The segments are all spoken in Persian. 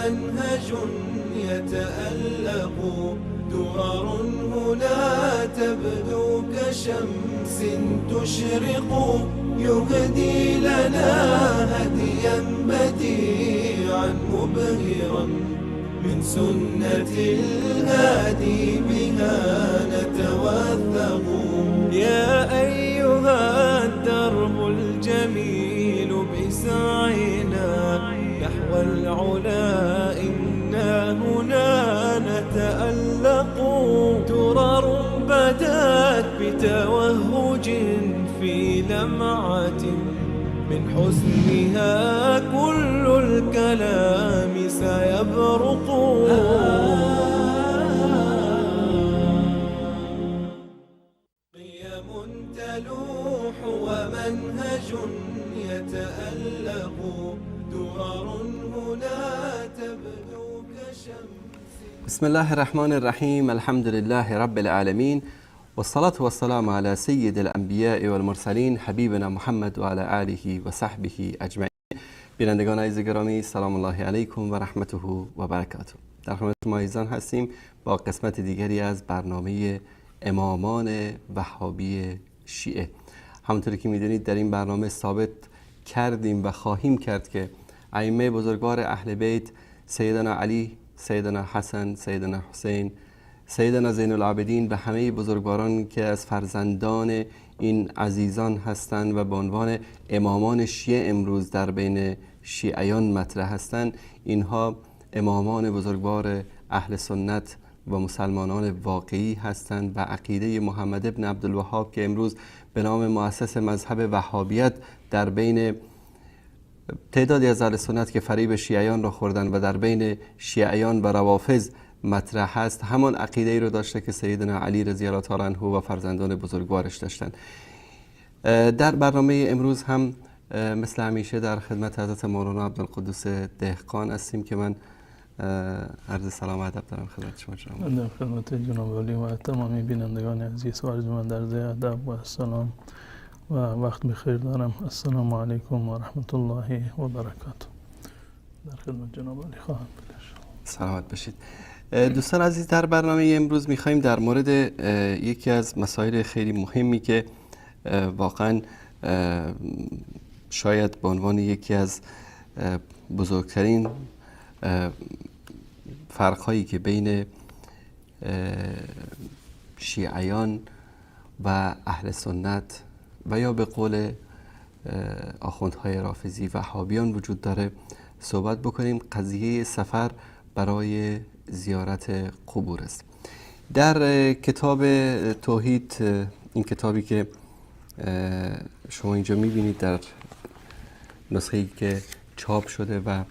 ومنهج يتألق، درر هنا تبدو كشمس تشرق، يهدي لنا هديا بديعا مبهرا، من سنة الهادي بها نتوثق. يا أيها الدرب الجميل بسعينا نحو العلا إنا هنا نتألق، درر بدت بتوهج في لمعة، من حسنها كل الكلام سيبرق. قيم تلوح ومنهج يتألق، درر هنا تبدو كشمس. بسم الله الرحمن الرحیم. الحمد لله رب العالمین والصلاة والسلام على سید الانبیاء والمرسلین حبیبنا محمد و علی آله و صحبه اجمعین. بینندگان عزیز گرامی، سلام الله علیکم و رحمته و برکاته. در خدمت شما عزیزان هستیم با قسمت دیگری از برنامه امامان وهابی شیعه. همونطوری که میدونید در این برنامه ثابت کردیم و خواهیم کرد که ائمه بزرگوار اهل بیت، سیدنا علی، سیدنا حسن، سیدنا حسین، سیدنا زین العابدین و همه بزرگواران که از فرزندان این عزیزان هستند و به عنوان امامان شیعه امروز در بین شیعیان مطرح هستند، اینها امامان بزرگوار اهل سنت و مسلمانان واقعی هستند و عقیده محمد ابن عبدالوهاب که امروز به نام مؤسس مذهب وهابیت در بین تعدادی از اهل سنت که فریب شیعیان را خوردن و در بین شیعیان و روافض مطرح هست، همان عقیده ای رو داشته که سیدنا علی رضی الله تعالی عنه و فرزندان بزرگوارش داشتند. در برنامه امروز هم مثل همیشه در خدمت حضرت مولانا عبدالقدوس دهقان هستیم که من عرض سلام و ادب دارم خدمت شما جناب. من در خدمت جناب عالی و تمامی بینندگان عزیز و ارجمند عرض ادب و سلام و وقت بخیر دارم. السلام علیکم و رحمت الله و برکاته. در خدمت جناب عالی خواهم بود. سلامت باشید. دوستان عزیز، در برنامه امروز میخوایم در مورد یکی از مسائل خیلی مهمی که واقعا شاید به عنوان یکی از بزرگترین فرقهایی که بین شیعیان و اهل سنت و یا به قول آخوندهای رافضی و وهابیان وجود داره صحبت بکنیم. قضیه سفر برای زیارت قبور است. در کتاب توحید، این کتابی که شما اینجا میبینید در نسخه‌ای که چاپ شده و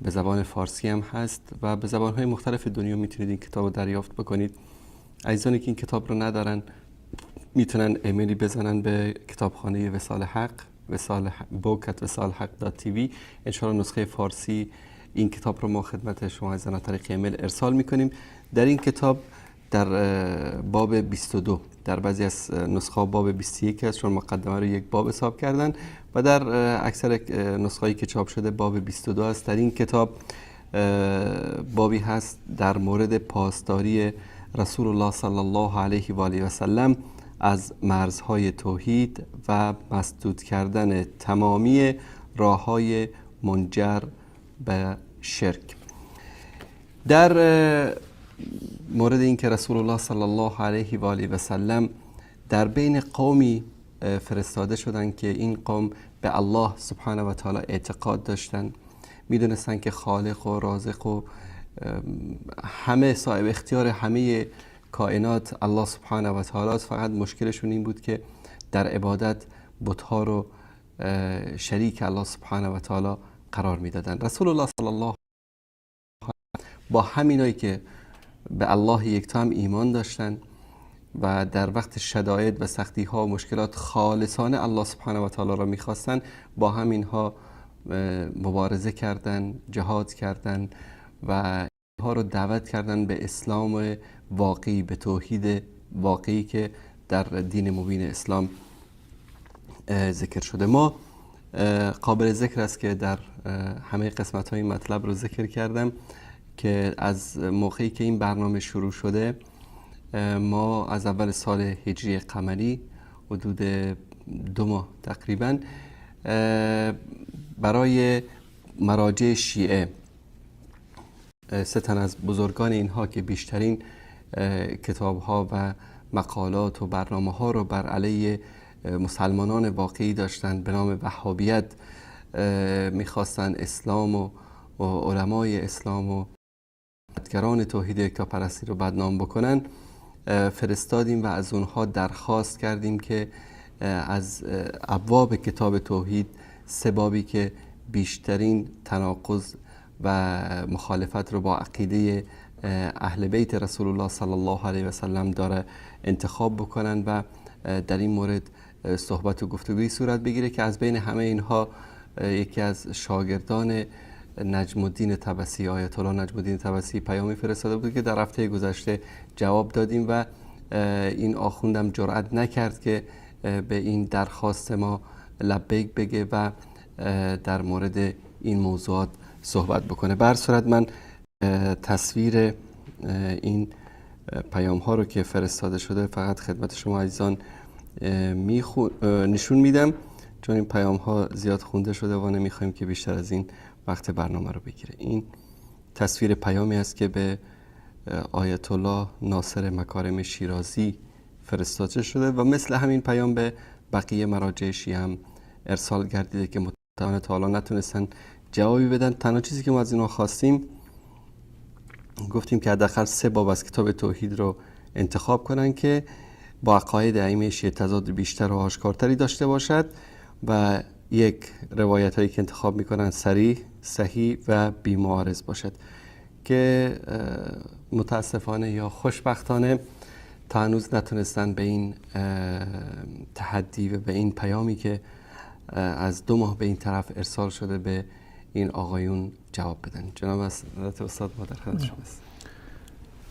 به زبان فارسی هم هست و به زبان‌های مختلف دنیا میتونید این کتاب رو دریافت بکنید. عزیزانی که این کتاب رو ندارن میتونن ایمیلی بزنن به کتابخانه وصال حق، وصال book@wesalhaq.tv. انشاءالله نسخه فارسی این کتاب رو ما خدمت شما عزیزان از طریق ایمیل ارسال میکنیم. در این کتاب در باب 22، در بعضی از نسخه باب 21 است چون مقدمه رو یک باب حساب کردن و در اکثر نسخه‌ای که چاپ شده باب 22 است. در این کتاب بابی هست در مورد پاسداری رسول الله صلی الله علیه و آله و سلم از مرزهای توحید و مسدود کردن تمامی راه‌های منجر به شرک. در مورد اینکه رسول الله صلی الله علیه و آله و سلم در بین قومی فرستاده شدند که این قوم به الله سبحانه و تعالی اعتقاد داشتند، میدونستند که خالق و رازق و همه صاحب اختیار همه کائنات الله سبحانه و تعالی است. فقط مشکلشون این بود که در عبادت بت‌ها رو شریک الله سبحانه و تعالی قرار میدادن. رسول الله صلی الله با همینایی که به الله یکتا هم ایمان داشتن و در وقت شدائد و سختی ها و مشکلات خالصانه الله سبحانه و تعالی را میخواستن، با همینها مبارزه کردن، جهاد کردن و اینها رو دعوت کردن به اسلام واقعی، به توحید واقعی که در دین مبین اسلام ذکر شده. ما قابل ذکر است که در همه قسمت های مطلب رو ذکر کردم که از موقعی که این برنامه شروع شده، ما از اول سال هجری قمری حدود 2 ماه تقریبا برای مراجع شیعه، 3 تن از بزرگان اینها که بیشترین کتاب ها و مقالات و برنامه ها رو بر علیه مسلمانان واقعی داشتند به نام وهابیت، میخواستند اسلام و علمای اسلام و بدگران توحید یکتاپرستی رو بدنام بکنن، فرستادیم و از اونها درخواست کردیم که از ابواب کتاب توحید 3 بابی که بیشترین تناقض و مخالفت رو با عقیده اهل بیت رسول الله صلی الله علیه و سلم داره انتخاب بکنن و در این مورد صحبت و گفتگویی صورت بگیره که از بین همه اینها یکی از شاگردان نجم الدین طبسی، آیت الله نجم الدین طبسی، پیامی فرستاده بود که در هفته گذشته جواب دادیم و این آخوندم جرأت نکرد که به این درخواست ما لبیک بگه و در مورد این موضوعات صحبت بکنه. به هر صورت من تصویر این پیام ها رو که فرستاده شده فقط خدمت شما عزیزان نشون میدم، چون این پیام ها زیاد خونده شده و نمیخوایم که بیشتر از این وقت برنامه رو بگیره. این تصویر پیامی است که به آیت الله ناصر مکارم شیرازی فرستاده شده و مثل همین پیام به بقیه مراجع شیعه هم ارسال گردیده که متأسفانه تا حالا نتونستن جوابی بدن. تنها چیزی که ما از اینا خواستیم، گفتیم که حداقل 3 باب از کتاب توحید رو انتخاب کنن که با عقاید ائمه شیعه تضاد بیشتر و آشکارتری داشته باشد و یک روایت هایی که انتخاب میکنن صریح، صحیح و بی‌معارض باشد که متاسفانه یا خوشبختانه تا هنوز نتونستن به این تحدی و به این پیامی که از 2 ماه به این طرف ارسال شده به این آقایون جواب بدن. جناب استاد ما در خدمت شما هستیم.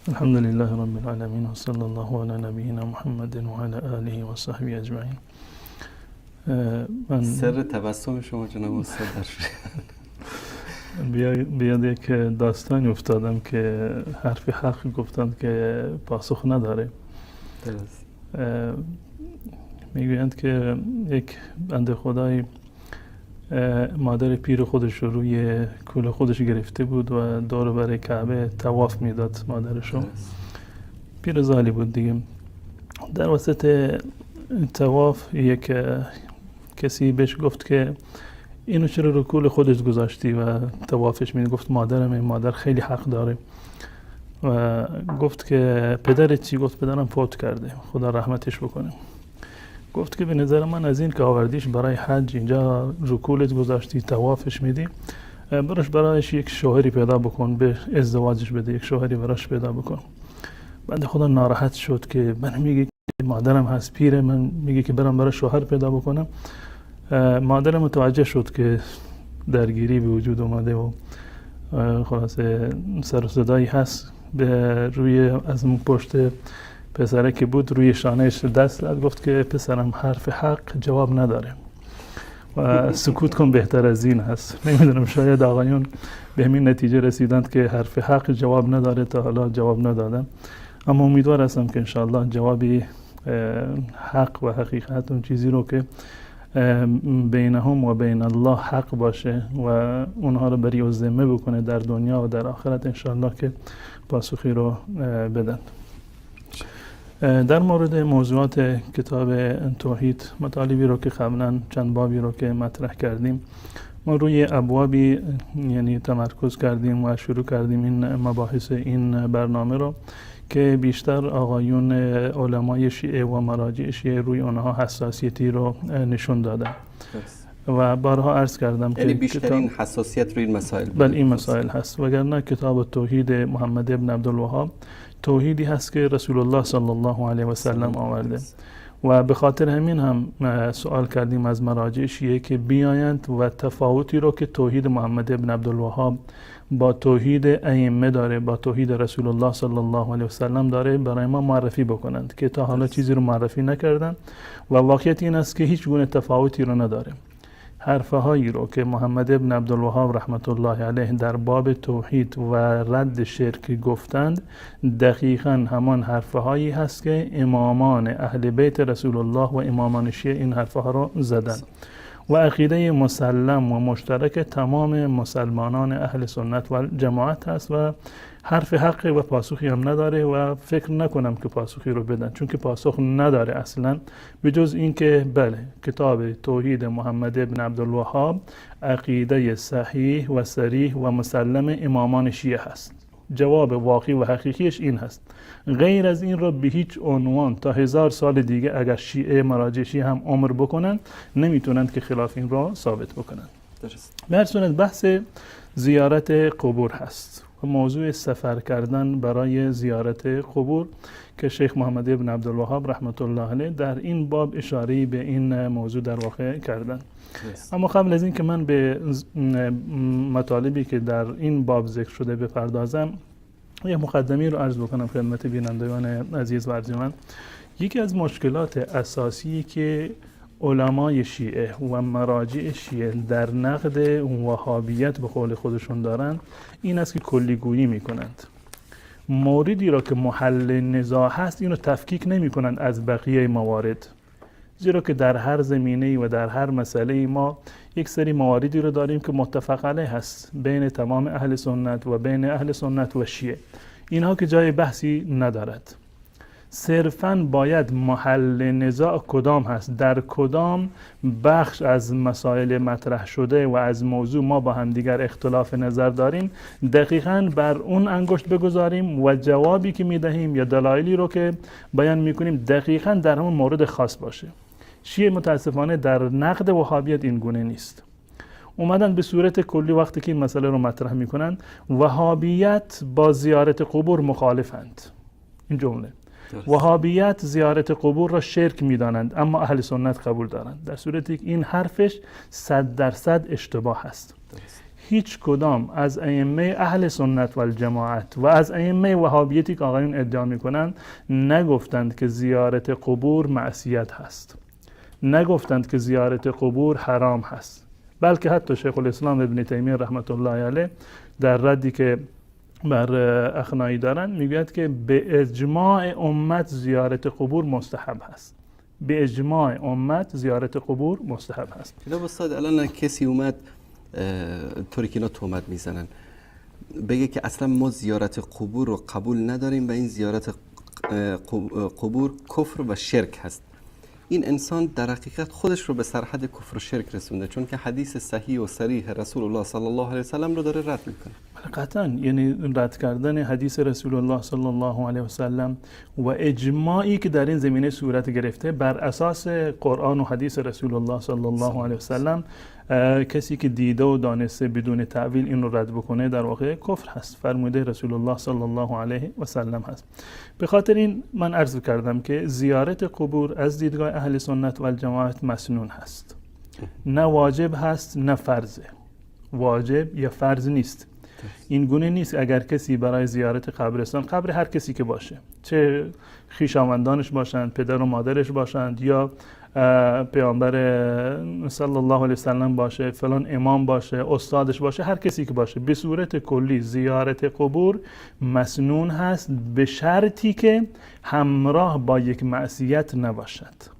الحمد لله رب العالمین و صلی الله علی نبینا محمد و علی آله و صحبه اجمعین. من سر تبسم شما جناب استاد در بیاد یک داستانی افتادم که حرف حق گفتند که پاسخ نداره. درست. میگویند که یک بنده خدای مادر پیر خودش رو روی کوله خودش گرفته بود و دور بر کعبه طواف میداد مادرشو. پیر زالی بود دیگه. در وسط طواف یک کسی بهش گفت که اینو چرا رو کوله خودش گذاشتی و طوافش میدی؟ گفت مادرم، این مادر خیلی حق داره. و گفت که پدرت چی؟ گفت پدرم فوت کرده، خدا رحمتش بکنه. گفت که به نظر من از این که آوردیش برای حج اینجا رو کولت گذاشتی طوافش میدی، برایش یک شوهری پیدا بکن، به ازدواجش بده، یک شوهری براش پیدا بکن. بعد خدا ناراحت شد که من میگه مادرم هست پیره، من میگه که برم برای شوهر پیدا بکنم. مادرم متوجه شد که درگیری به وجود اومده و خلاصه سر و صدایی هست، به روی از پشت پسره که بود روی شانهش دست زد، گفت که پسرم حرف حق جواب نداره و سکوت کن بهتر از این هست. نمیدونم شاید آقایون به همین نتیجه رسیدند که حرف حق جواب نداره، تا حالا جواب ندادن، اما امیدوار هستم که انشاءالله جوابی حق و حقیقت اون چیزی رو که بینهم و بین الله حق باشه و اونها رو بری و ذمه بکنه در دنیا و در آخرت انشاءالله که پاسخی رو بدن. در مورد موضوعات کتاب توحید، مطالبی رو که قبلا چند بابی رو که مطرح کردیم، ما روی ابوابی یعنی تمرکز کردیم و شروع کردیم این مباحث این برنامه رو که بیشتر آقایون علمای شیعه و مراجع شیعه روی آنها حساسیتی رو نشون دادن و بارها عرض کردم که یعنی بیشترین حساسیت روی این مسائل، بله این مسائل هست، وگرنه کتاب توحید محمد ابن عبدالوهاب توحیدی هست که رسول الله صلی الله علیه و سلم آورده و به خاطر همین هم سوال کردیم از مراجع شیعه که بیایند و تفاوتی رو که توحید محمد ابن عبدالوهاب با توحید ائمه داره، با توحید رسول الله صلی الله علیه و سلم داره، برای ما معرفی بکنند که تا حالا چیزی رو معرفی نکردن و واقعیت این است که هیچ گونه تفاوتی رو نداره. حرفهایی رو که محمد ابن عبدالوهاب رحمت الله علیه در باب توحید و رد شرک گفتند دقیقاً همان حرفهایی هست که امامان اهل بیت رسول الله و امامان شیعه این حرفها رو زدند و عقیده مسلم و مشترک تمام مسلمانان اهل سنت و جماعت هست و حرف حق و پاسخی هم نداره و فکر نکنم که پاسخی رو بدن، چون که پاسخ نداره اصلا، به جز اینکه بله کتاب توحید محمد ابن عبدالوهاب عقیده صحیح و صریح و مسلم امامان شیعه هست. جواب واقعی و حقیقیش این هست. غیر از این را به هیچ عنوان تا 1000 سال دیگه اگر شیعه مراجع شیعه هم عمر بکنن نمیتونند که خلاف این را ثابت بکنن. درست. به هر صورت بحث زیارت قبور هست و موضوع سفر کردن برای زیارت قبور که شیخ محمد ابن عبدالوهاب رحمت الله علیه در این باب اشاره به این موضوع در واقع کردن. اما قبل از این که من به مطالبی که در این باب ذکر شده بپردازم، یه مقدمه رو عرض بکنم خدمت بینندگان عزیز و ارجمند. یکی از مشکلات اساسی که علمای شیعه و مراجع شیعه در نقد وهابیت به قول خودشون دارند این است که کلیگویی میکنند. موردی را که محل نزاع هست اینو تفکیک نمی کنند از بقیه موارد، زیرا که در هر زمینه‌ای و در هر مسئله ما یک سری مواردی رو داریم که متفق علیه هست بین تمام اهل سنت و بین اهل سنت و شیعه، اینها که جای بحثی ندارد. صرفاً باید محل نزاع کدام هست، در کدام بخش از مسائل مطرح شده و از موضوع ما با همدیگر اختلاف نظر داریم دقیقاً بر اون انگشت بگذاریم و جوابی که میدهیم یا دلایلی رو که بیان میکنیم دقیقاً در همون مورد خاص باشه. شیعه متاسفانه در نقد وهابیت این گونه نیست. اومدن به صورت کلی وقتی که این مسئله رو مطرح میکنن وهابیت با زیارت قبور مخالفند. این جمله وهابیت زیارت قبور را شرک میدانند اما اهل سنت قبول دارند، در صورتی که این حرفش 100% اشتباه است. هیچ کدام از ائمه اهل سنت و الجماعت و از ائمه وهابیتی که آقایون ادعا میکنند نگفتند که زیارت قبور معصیت هست، نگفتند که زیارت قبور حرام هست، بلکه حتی شیخ الاسلام ابن تیمیه رحمت الله علیه در ردی که بر اخنایی دارن میگوید که به اجماع امت زیارت قبور مستحب هست. به اجماع امت زیارت قبور مستحب هست. جناب استاد الان کسی اومد طوری که اینا تهمت میزنن بگه که اصلا ما زیارت قبور رو قبول نداریم و این زیارت قبور کفر و شرک هست، این انسان در حقیقت خودش رو به سرحد کفر و شرک رسونده، چون که حدیث صحیح و صریح رسول الله صلی الله علیه و سلم رو داره رد میکنه. قطعا، یعنی رد کردن حدیث رسول الله صلی الله علیه و سلم و اجماعی که در این زمینه صورت گرفته بر اساس قرآن و حدیث رسول الله صلی الله علیه و سلم، کسی که دیده و دانسته بدون تأویل این رو رد بکنه در واقع کفر هست. فرموده رسول الله صلی الله علیه و سلم هست. به خاطر این من عرض کردم که زیارت قبور از دیدگاه اهل سنت و الجماعت مسنون هست، نه واجب هست نه فرضه. واجب یا فرض نیست. این گونه نیست اگر کسی برای زیارت قبرستان، قبر هر کسی که باشه، چه خویشاوندانش باشند، پدر و مادرش باشند، یا پیامبر صلی الله علیه وسلم باشه، فلان امام باشه، استادش باشه، هر کسی که باشه، به صورت کلی زیارت قبور مسنون هست به شرطی که همراه با یک معصیت نباشد،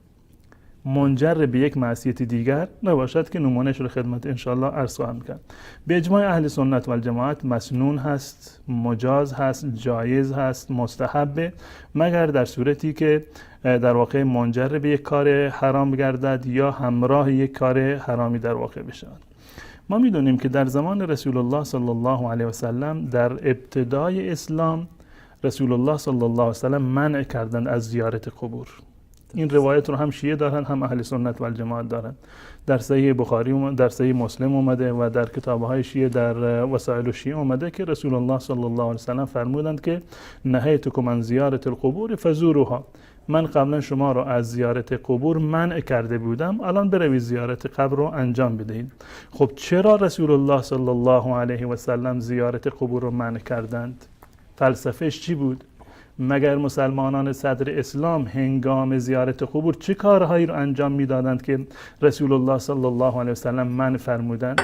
منجر به یک معصیت دیگر نباشد که نمونهش رو خدمت انشاءالله عرض خواهم کرد. به اجماع اهل سنت و الجماعت مسنون هست، مجاز هست، جایز هست، مستحب، مگر در صورتی که در واقع منجر به یک کار حرام گردد یا همراه یک کار حرامی در واقع بشود. ما میدونیم که در زمان رسول الله صلی الله علیه و سلم در ابتدای اسلام رسول الله صلی الله علیه و سلم منع کردند از زیارت قبور. این روایت رو هم شیعه دارن هم اهل سنت و الجماعت دارن. در صحیح بخاری، در صحیح مسلم اومده و در کتاب‌های شیعه در وسائل شیعه اومده که رسول الله صلی الله علیه و سلم فرمودند که نهیتکم عن زیارت القبور فزوروها، من قبلا شما رو از زیارت قبور منع کرده بودم، الان بروید زیارت قبر رو انجام بدهید. خب چرا رسول الله صلی الله علیه و سلم زیارت قبور رو منع کردند؟ فلسفهش چی بود؟ مگر مسلمانان صدر اسلام هنگام زیارت قبور چه کارهایی رو انجام میدادند که رسول الله صلی الله علیه وسلم منع فرمودند؟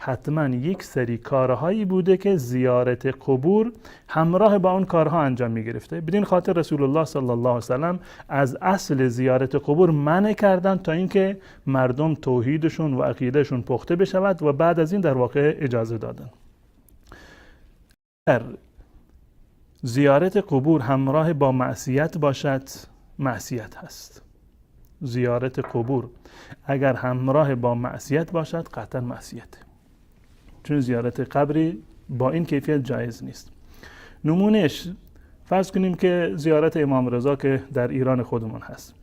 حتما یک سری کارهایی بوده که زیارت قبور همراه با اون کارها انجام می گرفته. بدین خاطر رسول الله صلی الله علیه وسلم از اصل زیارت قبور منع کردند تا اینکه مردم توحیدشون و عقیدهشون پخته بشود و بعد از این در واقع اجازه دادن. اگر زیارت قبور همراه با معصیت باشد، معصیت هست. زیارت قبور اگر همراه با معصیت باشد قطعا معصیت، چون زیارت قبری با این کیفیت جایز نیست. نمونهش فرض کنیم که زیارت امام رضا که در ایران خودمون هست،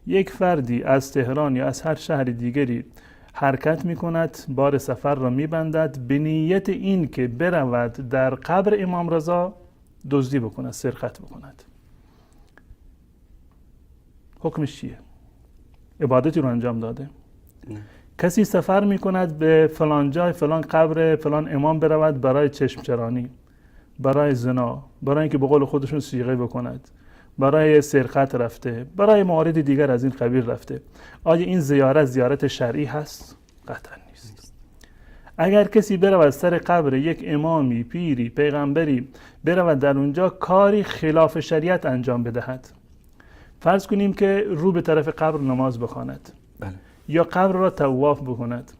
یک فردی از تهران یا از هر شهر دیگری حرکت میکند، بار سفر را میبندد به نیت این که برود در قبر امام رضا دزدی بکند، سرقت بکند. حکمش چیه؟ عبادتی رو انجام داده؟ نه. کسی سفر میکند به فلان جای، فلان قبر فلان امام برود برای چشم چرانی، برای زنا، برای اینکه به قول خودشون صیغه بکند، برای سرقت رفته، برای موارد دیگر از این قبیل رفته. آیا این زیارت زیارت شرعی هست؟ قطعا نیست. اگر کسی برود سر قبر یک امامی، پیری، پیغمبری برود در اونجا کاری خلاف شریعت انجام بدهد، فرض کنیم که رو به طرف قبر نماز بخواند، بله، یا قبر را طواف بکند،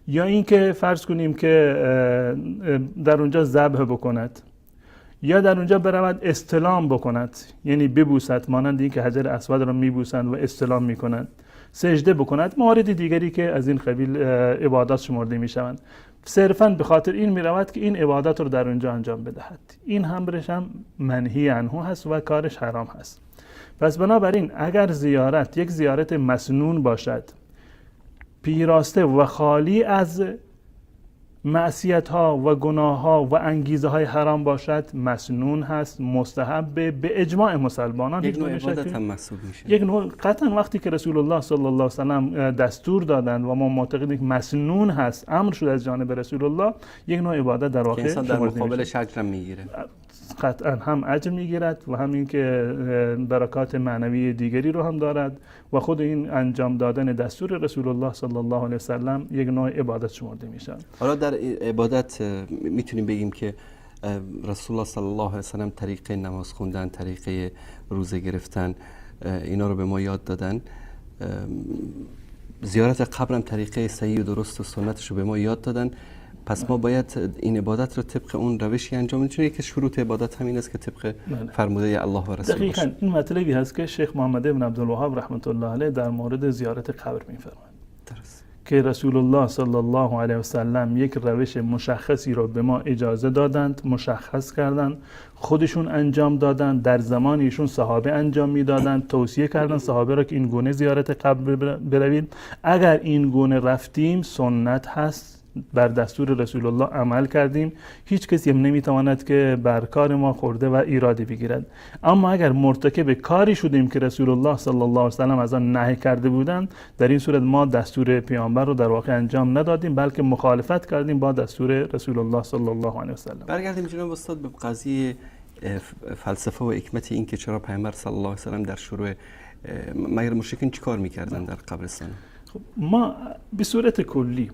یا اینکه فرض کنیم که در اونجا ذبح بکند، یا در اونجا برود استلام بکند، یعنی ببوسد، مانند اینکه حجر اسود را میبوسند و استلام میکنند، سجده بکند، موارد دیگری که از این قبیل عبادات شمرده میشوند، صرفاً به خاطر این میرود که این عبادات رو در اونجا انجام بدهد. این هم برش هم منهی عنه هست و کارش حرام هست. پس بنابراین اگر زیارت یک زیارت مسنون باشد، پیراسته و خالی از معصیت ها و گناه ها و انگیزه های حرام باشد، مسنون هست، مستحب به اجماع مسلمانان. یک نوع عبادت هم محسوب میشه. یک نوع قطعا وقتی که رسول الله صلی الله علیه و سلم دستور دادند و ما معتقدیم که مسنون هست، امر شد از جانب رسول الله، یک نوع عبادت در واقع انسان در مقابلش اجر میگیره. قطعا هم اجر میگیرد و همین که برکات معنوی دیگری رو هم دارد و خود این انجام دادن دستور رسول الله صلی الله علیه و سلم یک نوع عبادت شمرده میشه. حالا در عبادت میتونیم بگیم که رسول الله صلی الله علیه و سلم طریقه نماز خوندن، طریقه روزه گرفتن، اینا رو به ما یاد دادن. زیارت قبر هم طریقه صحیح و درست و سنتش رو به ما یاد دادن. پس ما باید این عبادت رو طبق اون روشی انجام بدیم، چون یکی شروط عبادت همین است که طبق فرموده الله و رسول دقیقاً باشه. این مطلبی هست که شیخ محمد بن عبدالوهاب رحمت الله علیه در مورد زیارت قبر می‌فرمایند. درست. که رسول الله صلی الله علیه و سلم یک روش مشخصی رو به ما اجازه دادند، مشخص کردند، خودشون انجام دادند، در زمان ایشون صحابه انجام میدادند، توصیه کردند صحابه را که این گونه زیارت قبر بروید. اگر این گونه رفتیم سنت هست، بر دستور رسول الله عمل کردیم، هیچ کسی هم نمیتواند که بر کار ما خورده و ایرادی بگیرد. اما اگر مرتکب کاری شدیم که رسول الله صلی الله علیه و سلم از آن نهی کرده بودند، در این صورت ما دستور پیامبر رو در واقع انجام ندادیم، بلکه مخالفت کردیم با دستور رسول الله صلی الله علیه و سلم. برگردیم جناب استاد به قضیه فلسفه و حکمت این که چرا پیامبر صلی الله علیه و سلم در شروع مگر مشرکین چیکار میکردن در قبرستان؟ خب ما به صورت کلی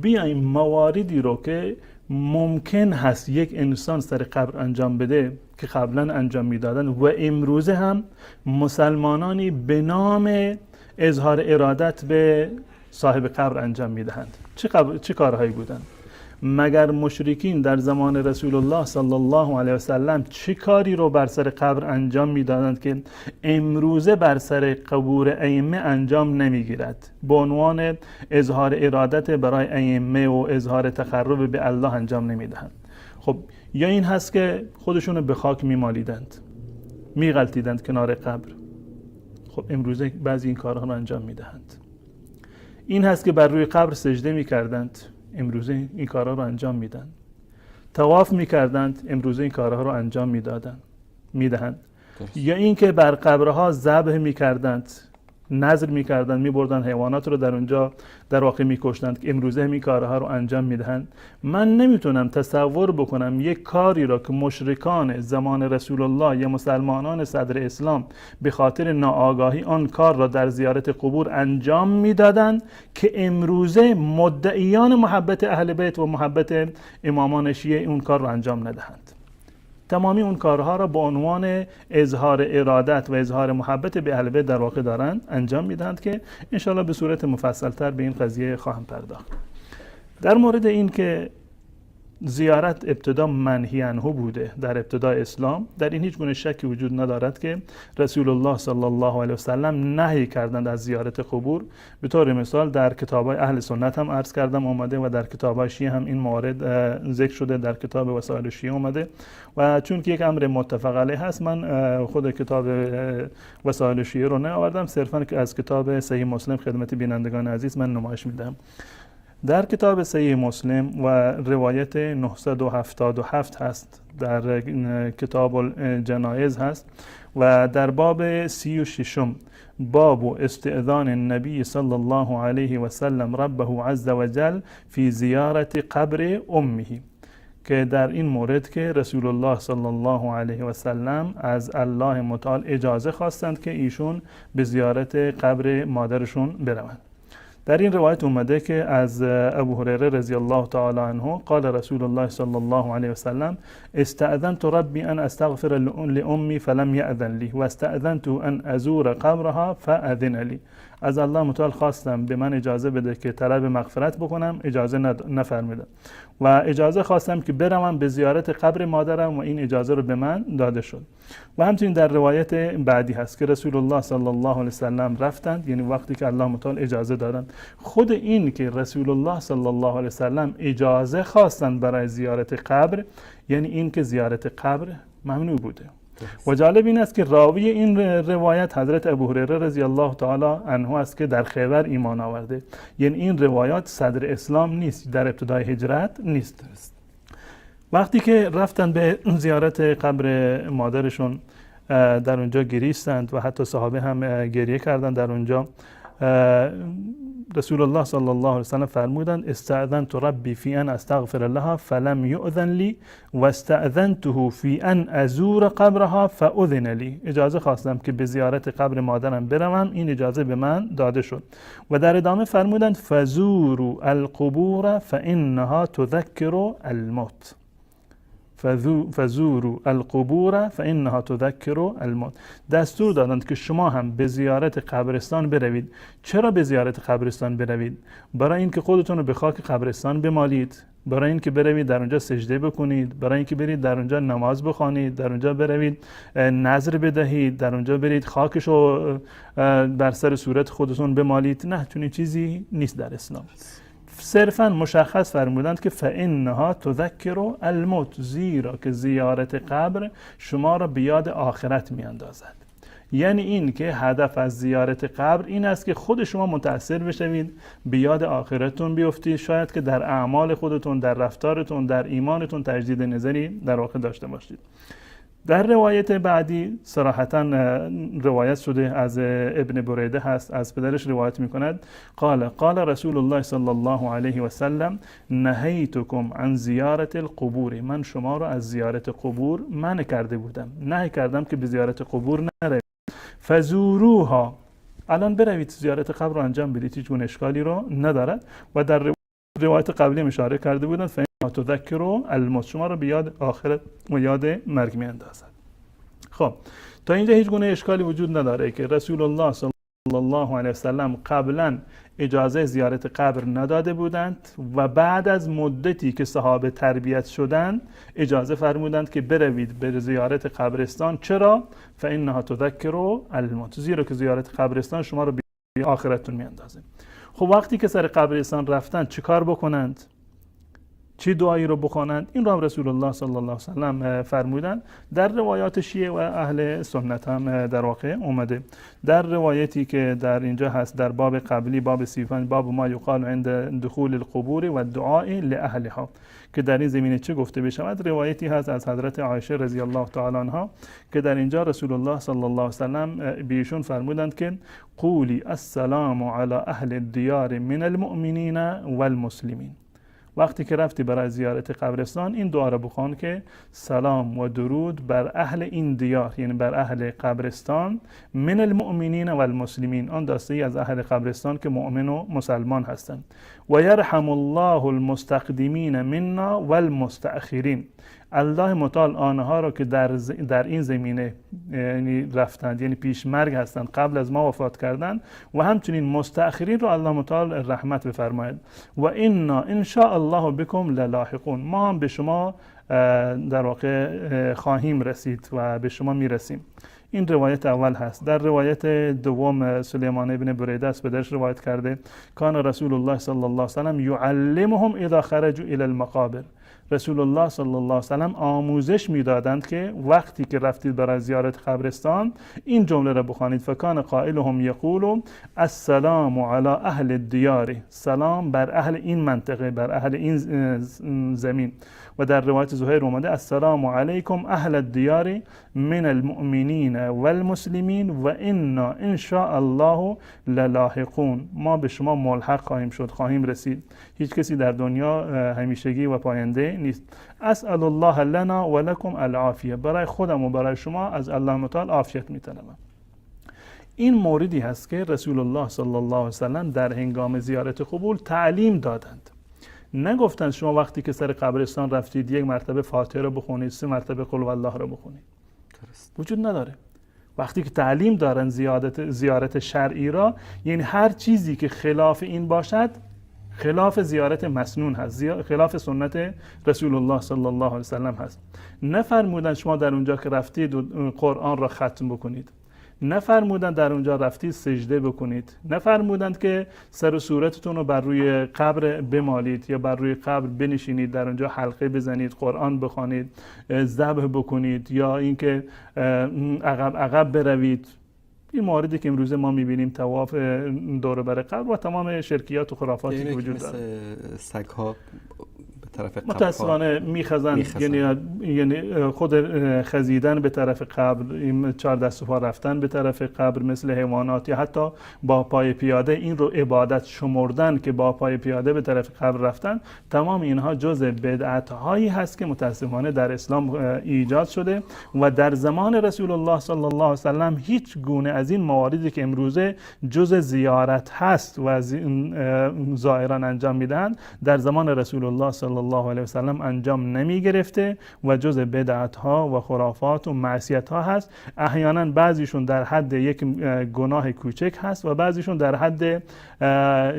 بیایم مواردی رو که ممکن هست یک انسان سر قبر انجام بده که قبلا انجام میدادن و امروزه هم مسلمانانی به نام اظهار ارادت به صاحب قبر انجام میدهند. چه کارهایی بودند؟ مگر مشرکین در زمان رسول الله صلی الله علیه و سلم چه کاری رو بر سر قبر انجام میدادند که امروزه بر سر قبور ائمه انجام نمیگیرد؟ به عنوان اظهار ارادت برای ائمه و اظهار تقرب به الله انجام نمیدهند. خب یا این هست که خودشونو به خاک میمالیدند، میغلطیدند کنار قبر. خب امروزه بعضی این کارها رو انجام میدهند. این هست که بر روی قبر سجده میکردند، امروزه این کارها رو انجام میدن. طواف میکردند، امروزه این کارها رو انجام میدهند. یا اینکه بر قبرها ذبح میکردند، نذر میکردن، میبردن حیوانات رو در اونجا در واقع میکشتند که امروزه همین کارها رو انجام میدهند. من نمیتونم تصور بکنم یک کاری را که مشرکان زمان رسول الله یا مسلمانان صدر اسلام به خاطر ناآگاهی آن کار را در زیارت قبور انجام میدادند که امروزه مدعیان محبت اهل بیت و محبت امامان شیعه اون کار را انجام ندهند. تمامی اون کارها را به عنوان اظهار ارادت و اظهار محبت به اهل بیت در واقع دارند انجام میدهند که انشاءالله به صورت مفصلتر به این قضیه خواهم پرداخت. در مورد این که زیارت ابتدا منهی عنه بوده در ابتدای اسلام، در این هیچ گونه شکی وجود ندارد که رسول الله صلی الله علیه و سلم نهی کردند از زیارت قبور. به طور مثال در کتاب‌های اهل سنت هم عرض کردم آمده و در کتاب‌های شیعه هم این موارد ذکر شده، در کتاب وسائل شیعه آمده و چون که یک امر متفق علیه هست، من خود کتاب وسائل شیعه رو نیاوردم، صرفاً از کتاب صحیح مسلم خدمت بینندگان عزیز من نمایش میدم. در کتاب صحیح مسلم و روایت 977 هست، در کتاب الجنایز هست و در باب 36 باب استئذان النبی صلی الله علیه و سلم ربه عز وجل فی زیارت قبر امه، که در این مورد که رسول الله صلی الله علیه و سلم از الله متعال اجازه خواستند که ایشون به زیارت قبر مادرشون بروند. در این روایت اومده که از ابو هریره رضی الله تعالی عنه قال رسول الله صلی الله علیه و سلم استأذنت ربی ان استغفر لأمی فلم یأذن لی و استأذنت ان ازور قبرها فأذن لی. از الله متعال خواستم به من اجازه بده که طلب مغفرت بکنم، اجازه نفرمیده و اجازه خواستم که بروم به زیارت قبر مادرم و این اجازه رو به من داده شد. و همچنین در روایت بعدی هست که رسول الله صلی الله علیه و سلم رفتند، یعنی وقتی که الله متعال اجازه دادند. خود این که رسول الله صلی الله علیه و سلم اجازه خواستند برای زیارت قبر، یعنی این که زیارت قبر ممنوع بوده. و جالب این است که راوی این روایت حضرت ابو هریره رضی الله تعالی عنه است که در خیبر ایمان آورده، یعنی این روایات صدر اسلام نیست، در ابتدای هجرت نیست. وقتی که رفتن به زیارت قبر مادرشون در اونجا گریستند و حتی صحابه هم گریه کردند در اونجا. رسول الله صلی الله علیه و سلم فرمودند استأذنت ربی فی ان استغفر لها فلم یؤذن لی و استأذنته فی ان ازور قبرها فأذن لی. اجازه خواستم که به زیارت قبر مادرم بروم، این اجازه به من داده شد. و در ادامه فرمودند فزوروا القبور فانها تذکر الموت. فزوروا القبور فانها تذکر الموت. دستور دادند که شما هم به زیارت قبرستان بروید. چرا به زیارت قبرستان بروید؟ برای اینکه خودتون رو به خاک قبرستان بمالید، برای اینکه بروید در اونجا سجده بکنید، برای اینکه برید در اونجا نماز بخوانید، در اونجا بروید نذر بدهید، در اونجا برید خاکش رو بر سر صورت خودتون بمالید. نه، چنین چیزی نیست در اسلام. صرفاً مشخص فرمودند که فانها تذکر الموت، زیرا که زیارت قبر شما را به یاد آخرت میاندازد. یعنی این که هدف از زیارت قبر این است که خود شما متأثر بشوید، به یاد آخرتتون بیفتید، شاید که در اعمال خودتون، در رفتارتون، در ایمانتون تجدید نظری در واقع داشته باشید. در روایت بعدی صراحتاً روایت شده از ابن بریده هست، از پدرش روایت میکند قال قال رسول الله صلی الله علیه و سلم نهیتکم عن زیارت القبور. من شما را از زیارت قبور منع کرده بودم، نهی کردم که به زیارت قبور نروید. فزوروها، الان بروید زیارت قبر رو انجام بدید، هیچ گونه اشکالی رو ندارد. و در روایت قبلی اشاره کرده بودند تذکر الموت، شما رو به یاد آخرت و یاد مرگ میاندازد. خب تا اینجا هیچ گونه اشکالی وجود نداره که رسول الله صلی الله علیه و سلم قبلا اجازه زیارت قبر نداده بودند و بعد از مدتی که صحابه تربیت شدند اجازه فرمودند که بروید به زیارت قبرستان. چرا؟ فانها تذکر الموت، زیرا که زیارت قبرستان شما رو به آخرتتون میاندازه. خب وقتی که سر قبرستان رفتند چیکار بکنند؟ چه دعایی رو بخوانند، این رو هم رسول الله صلی الله علیه و سلم فرمودند. در روایات شیعه و اهل سنت هم در واقع اومده. در روایتی که در اینجا هست در باب قبلی، باب 35، باب ما یقال عند دخول القبور و دعاء لاهلها، که در این زمینه چه گفته بشود، روایتی هست از حضرت عایشه رضی الله تعالی عنها که در اینجا رسول الله صلی الله علیه و سلم به ایشون فرمودند که قولی السلام علی اهل الدیار من المؤمنین والمسلمین. وقتی که رفتی برای زیارت قبرستان این دعا را بخوان که سلام و درود بر اهل این دیار، یعنی بر اهل قبرستان، من المؤمنین و المسلمین، آن دسته ای از اهل قبرستان که مؤمن و مسلمان هستند. و یرحم الله المستقدمین منا والمستأخرین، الله متعال آنها را که در این زمینه یعنی رفتند، یعنی پیش مرگ هستند، قبل از ما وفات کردند، و همچنین مستأخرین را الله متعال رحمت بفرماید. و انا ان شاء الله بكم للاحقون، ما هم به شما در واقع خواهیم رسید و به شما میرسیم. این روایت اول هست. در روایت دوم سلیمان ابن بریده است، پدرش روایت کرده، کان رسول الله صلی الله علیه و سلم یعلمهم اذا خرجوا الی المقابر، رسول الله صلی الله علیه و سلم آموزش میدادند که وقتی که رفتید برای زیارت قبرستان این جمله را بخوانید. فکان قائلهم یقول السلام علی اهل الدیار، سلام بر اهل این منطقه، بر اهل این زمین. و در روایت زهیر اومده السلام علیکم اهل الدیار من المؤمنین والمسلمین و انا ان شاء الله للاحقون، ما به شما ملحق خواهیم شد، خواهیم رسید. هیچ کسی در دنیا همیشگی و پاینده نیست. اسأل الله لنا و لکم العافیه، برای خودم و برای شما از الله متعال عافیت میطلبم. این موردی هست که رسول الله صلی الله علیه و سلم در هنگام زیارت قبور تعلیم دادند. نگفتند شما وقتی که سر قبرستان رفتید یک مرتبه فاتحه رو بخونید، 3 مرتبه قل هو الله رو بخونید. وجود نداره. وقتی که تعلیم دارن زیارت شرعی را، یعنی هر چیزی که خلاف این باشد خلاف زیارت مسنون هست، خلاف سنت رسول الله صلی الله علیه و سلم هست. نفرمودن شما در اونجا که رفتید قرآن را ختم بکنید، نفرمودن در اونجا رفتید سجده بکنید، نفرمودند که سر و صورتتون رو بر روی قبر بمالید یا بر روی قبر بنشینید، در اونجا حلقه بزنید، قرآن بخوانید، ذبح بکنید، یا اینکه عقب عقب بروید. این مواردی که امروزه ما می‌بینیم، طواف دور بر قبر و تمام شرکیات و خرافاتی که وجود داره، سگ‌ها به طرف قبر متاسفانه میخزند، یعنی خود خزیدن به طرف قبر، این 4 دست و پا رفتن به طرف قبر مثل حیوانات، یا حتی با پای پیاده این رو عبادت شمردن که با پای پیاده به طرف قبر رفتن، تمام اینها جزء بدعت هایی هست که متاسفانه در اسلام ایجاد شده و در زمان رسول الله صلی الله علیه و سلم هیچ گونه از این مواردی که امروزه جزء زیارت هست و زائران انجام میدهند در زمان رسول الله صلی الله علیه و سلم انجام نمی گرفته و جزء بدعت ها و خرافات و معصیت ها هست. احیانا بعضیشون در حد یک گناه کوچک هست و بعضیشون در حد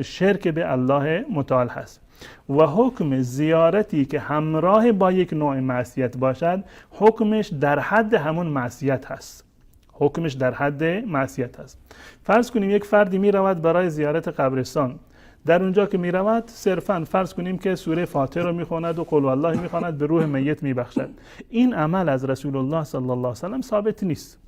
شرک به الله متعال هست. و حکم زیارتی که همراه با یک نوع معصیت باشد حکمش در حد همون معصیت هست، حکمش در حد معصیت هست. فرض کنیم یک فردی می رود برای زیارت قبرستان، در اونجا که می رود صرفاً فرض کنیم که سوره فاتحه رو می خواند و قل والله می خواند، به روح میت می بخشد. این عمل از رسول الله صلی الله علیه و سلم ثابت نیست.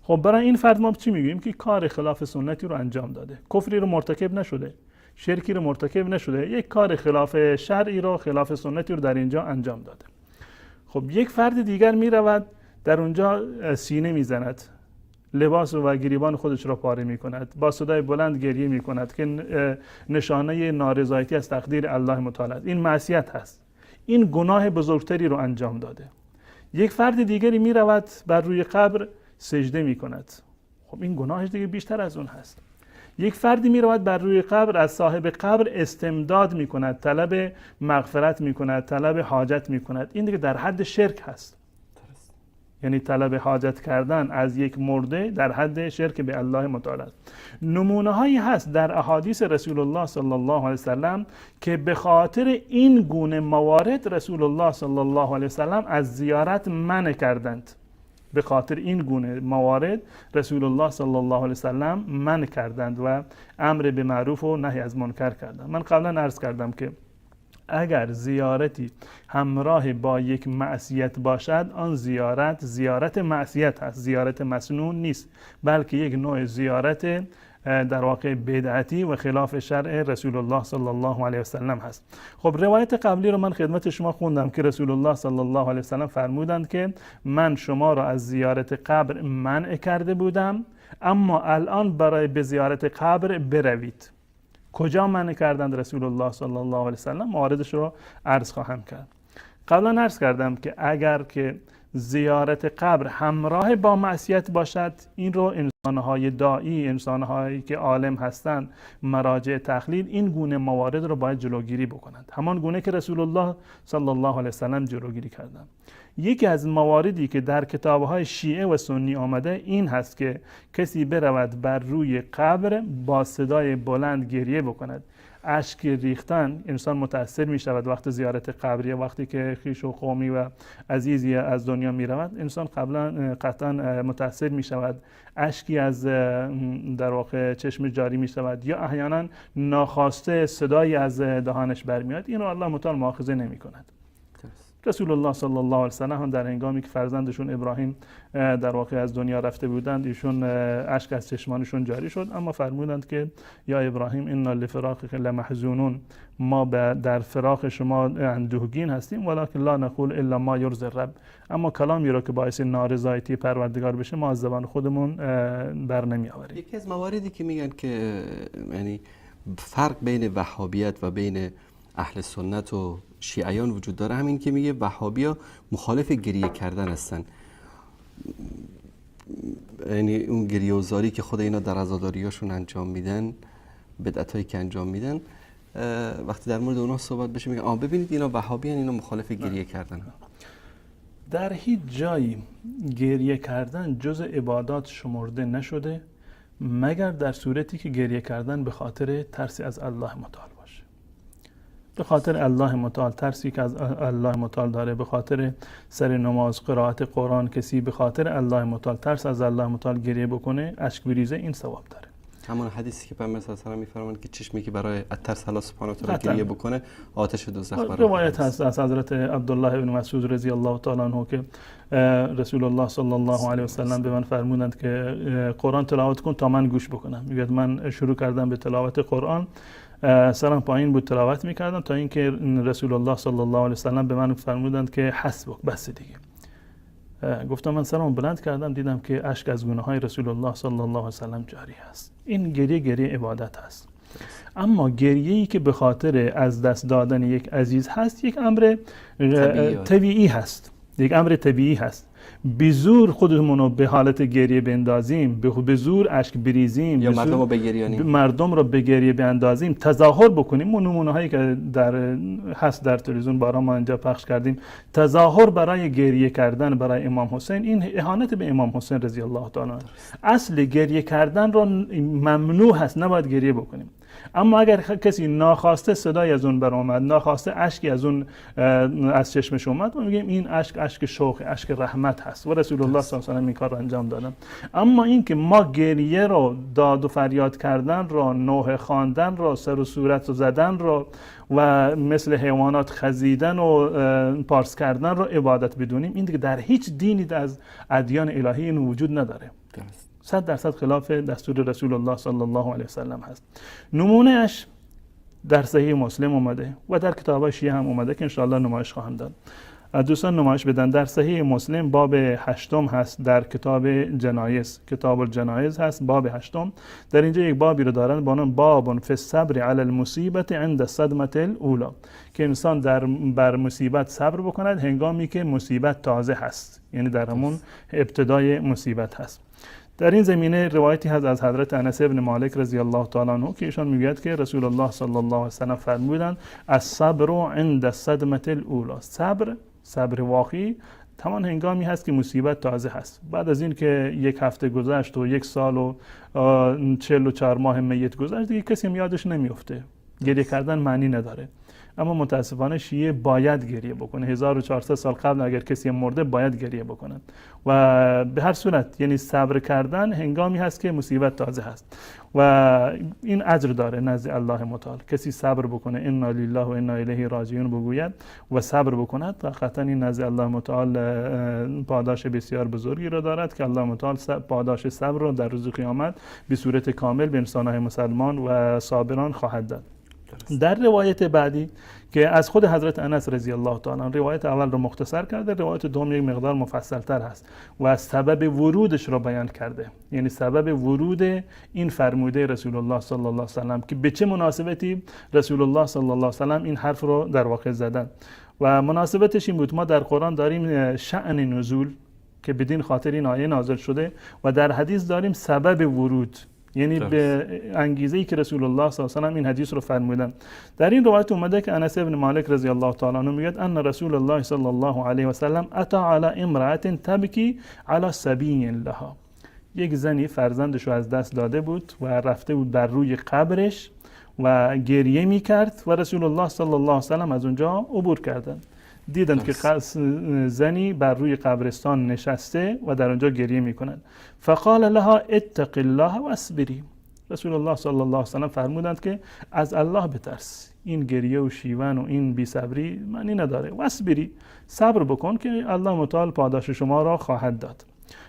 خب برای این فرد ما چی میگیم؟ که کار خلاف سنتی رو انجام داده، کفری رو مرتکب نشده، شرکی رو مرتکب نشده، یک کار خلاف شرعی رو، خلاف سنتی رو در اینجا انجام داده. خب یک فرد دیگر می رود در اونجا سینه می زند، لباس و گریبان خودش را پاره می کند، با صدای بلند گریه می کند که نشانه نارضایتی از تقدیر الله متعال است. این معصیت هست، این گناه بزرگتری رو انجام داده. یک فرد دیگری می رود بر روی قبر سجده می کند، خب این گناهش دیگه بیشتر از اون هست. یک فردی می رود بر روی قبر از صاحب قبر استمداد می کند، طلب مغفرت می کند، طلب حاجت می کند، این دیگه در حد شرک هست. یعنی طلب حاجت کردن از یک مرده در حد شرک به الله متعال است. نمونه هایی هست در احادیث رسول الله صلی الله علیه وسلم که به خاطر این گونه موارد رسول الله صلی الله علیه وسلم از زیارت منع کردند. به خاطر این گونه موارد رسول الله صلی الله علیه وسلم منع کردند و امر به معروف و نهی از منکر کردند. من قبلا عرض کردم که اگر زیارتی همراه با یک معصیت باشد، آن زیارت زیارت معصیت هست، زیارت مسنون نیست، بلکه یک نوع زیارت در واقع بدعتی و خلاف شرع رسول الله صلی الله علیه و سلم هست. خب روایت قبلی رو من خدمت شما خوندم که رسول الله صلی الله علیه و سلم فرمودند که من شما را از زیارت قبر منع کرده بودم، اما الان برای به زیارت قبر بروید. کجا منع کردند رسول الله صلی الله علیه و سلم؟ مواردش رو عرض خواهم کرد. قبلا عرض کردم که اگر که زیارت قبر همراه با معصیت باشد، این رو انسانهای داعی، انسانهایی که عالم هستند، مراجع تقلید، این گونه موارد رو باید جلوگیری بکنند، همان گونه که رسول الله صلی الله علیه و سلم جلوگیری کردند. یکی از مواردی که در کتاب‌های شیعه و سنی آمده این هست که کسی برود بر روی قبر با صدای بلند گریه بکند. اشک ریختن، انسان متاثر می شود وقت زیارت قبریه، وقتی که خویش و قومی و عزیزی از دنیا می رود، انسان قبلا قطعا متاثر می شود، اشکی از در واقع چشم جاری می شود یا احیانا ناخواسته صدایی از دهانش برمیاد. این رو الله متعال مؤاخذه نمی کند. رسول الله صلی الله علیه و سلم هم در هنگامی که فرزندشون ابراهیم در واقع از دنیا رفته بودند، ایشون اشک از چشمانشون جاری شد، اما فرمودند که یا ابراهیم انا لفراقک لمحزونون، ما در فراق شما اندوهگین هستیم، ولکن لا نقول الا ما یرضی الرب، اما کلامی رو که باعث نارضایتی پروردگار بشه ما از زبان خودمون بر نمی آوریم. یکی از مواردی که میگن که یعنی فرق بین وهابیت و بین اهل سنت و شیعیان وجود داره، همین که میگه وهابیا مخالف گریه کردن هستن، یعنی اون گریه و زاری که خود اینا در عزاداریاشون انجام میدن، بدعتایی که انجام میدن، وقتی در مورد اونا صحبت بشه میگن ببینید اینا وهابیان، اینا مخالف گریه کردن. در هیچ جایی گریه کردن جز عبادات شمرده نشده، مگر در صورتی که گریه کردن به خاطر ترس از الله متعال باشه. به خاطر الله متعال، ترسی که از الله متعال داره، به خاطر سر نماز، قرائت قرآن، کسی به خاطر الله متعال، ترس از الله متعال گریه بکنه، اشک بریزه، این ثواب داره. همون حدیثی که پیامبر صلی الله علیه و آله می‌فرمایند که چشمی که برای ترس الله سبحانه و تعالی گریه بکنه آتش دوزخ برای. روایت هست از حضرت عبدالله بن مسعود رضی الله تعالی عنه که رسول الله صلی الله علیه و سلم به من فرمودند که قرآن تلاوت کن تا من گوش بکنم. میگه من شروع کردم به تلاوت قرآن، سرم پایین بود تلاوت میکردم تا اینکه رسول الله صلی الله علیه و سلم به من فرمودند که حسبک، بس دیگه. گفتم من سرم بلند کردم، دیدم که اشک از گونه های رسول الله صلی الله علیه و سلم جاری است. این گریه گریه عبادت است. اما گریه‌ای که به خاطر از دست دادن یک عزیز هست، یک امر طبیعی هست، یک امر طبیعی هست. به زور خودمون رو به حالت گریه بندازیم، به زور اشک بریزیم، یا مردم رو بگریانیم، مردم رو به گریه بندازیم، تظاهر بکنیم. اون نمونه هایی که در هست در تلویزیون بارها ما اینجا پخش کردیم، تظاهر برای گریه کردن برای امام حسین، این اهانت به امام حسین رضی الله تعالی عنه. اصل گریه کردن رو ممنوع هست، نباید گریه بکنیم. اما اگر کسی ناخواسته صدای از اون برآمد، ناخواسته اشکی از اون از چشمش اومد، ما میگیم این اشک اشک شوق، اشک رحمت هست و رسول الله صلی الله علیه و آله این کار رو انجام دادن. اما این که ما گریه رو، داد و فریاد کردن رو، نوحه خواندن رو، سر و صورت رو زدن رو و مثل حیوانات خزیدن و پارس کردن رو عبادت بدونیم، این دیگه در هیچ دینی از ادیان الهی این وجود نداره. 100% خلاف دستور رسول الله صلی الله علیه و سلم هست. نمونه اش در صحیح مسلم اومده و در کتاب شیعه هم اومده که انشاءالله نمایش خواهم داد. دوستان نمایش بدن. در صحیح مسلم باب 8 هست، در کتاب جنایز، کتاب الجنایز هست، باب 8. در اینجا یک بابی رو دارن با نام باب فی الصبر علی المصیبت عند الصدمة الاولی، که انسان در بر مصیبت صبر بکند هنگامی که مصیبت تازه هست، یعنی در همون ابتدای مصیبت هست. در این زمینه روایتی هست از حضرت انس بن مالک رضی الله تعالی عنه که ایشان میگوید که رسول الله صلی الله علیه و سلم فرمودند الصبر عند الصدمة الاولی. صبر واقعی تمام هنگامی هست که مصیبت تازه هست. بعد از این که یک هفته گذشت و یک سال و 44 ماه میت گذشت، دیگه کسی هم یادش نمیفته، گریه کردن معنی نداره. اما متاسفانه شیعه باید گریه بکنه. 1400 سال قبل اگر کسی مرده باید گریه بکنه و به هر صورت یعنی صبر کردن هنگامی هست که مصیبت تازه هست و این اجر داره نزد الله متعال. کسی صبر بکنه، انا لله و انا الیه راجعون بگوید و صبر بکند، قطعا این نزد الله متعال پاداش بسیار بزرگی را دارد که الله متعال پاداش صبر را در روز قیامت به صورت کامل به انسانهای مسلمان و صابران خواهد داد. در روایت بعدی که از خود حضرت انس رضی الله تعالی عنه، روایت اول رو مختصر کرده، روایت دوم یک مقدار مفصل تر هست و سبب ورودش رو بیان کرده، یعنی سبب ورود این فرموده رسول الله صلی الله علیه و سلم که به چه مناسبتی رسول الله صلی الله علیه و سلم این حرف رو در واقع زدن و مناسبتش این بود. ما در قرآن داریم شأن نزول که بدین خاطر این آیه نازل شده و در حدیث داریم سبب ورود، یعنی به انگیزه ای که رسول الله صلی الله علیه و سلم این حدیث رو فرمودن. در این روایت اومده که انس بن مالک رضی الله تعالی عنه میگه ان رسول الله صلی الله علیه و سلم اتی علی امرأة تبکی علی صبی لها. یک زنی فرزندش رو از دست داده بود و رفته بود بر روی قبرش و گریه میکرد و رسول الله صلی الله علیه و سلم از اونجا عبور کردند. دیدند که زنی بر روی قبرستان نشسته و در آنجا گریه میکند. فقال لها اتق الله و اصبری. رسول الله صلی الله علیه و سلم فرمودند که از الله بترس، این گریه و شیون و این بی‌صبری معنی نداره، و اصبری، صبر بکن که الله متعال پاداش شما را خواهد داد.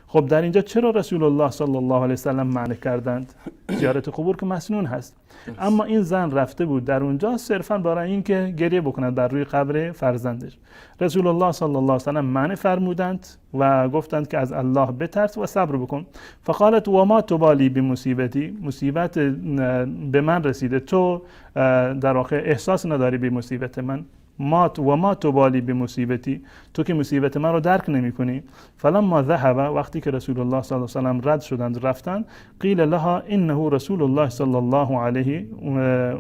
خب در اینجا چرا رسول الله صلی الله علیه و سلم منع کردند؟ زیارت قبور که مسنون هست، اما این زن رفته بود در اونجا صرفا برای اینکه گریه بکند بر روی قبر فرزندش. رسول الله صلی الله علیه و سلم منع فرمودند و گفتند که از الله بترس و صبر بکن. فقالت و ما تبالی بمصیبتی، مصیبت به من رسیده، تو در واقع احساس نداری به مصیبت من. ما و ما تبالی به مصیبتی، تو که مصیبت من رو درک نمی کنی. فلما ذهب، وقتی که رسول الله صلی الله علیه و سلم رد شدند رفتند، قیل لها انه رسول الله صلی الله علیه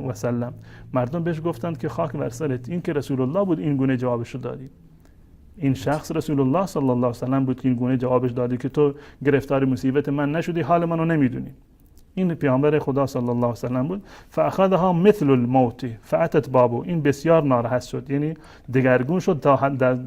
و سلم، مردم بهش گفتند که خاک بر سرت، این که رسول الله بود این گونه جوابش رو دادی. این شخص رسول الله صلی الله علیه و سلم بود که این گونه جوابش دادی که تو گرفتار مصیبت من نشدی، حال منو نمیدونی. این پیامبر خدا صلی الله علیه و سلم بود. فاخذها مثل الموت فاتت بابو، این بسیار ناراحت شد، یعنی دگرگون شد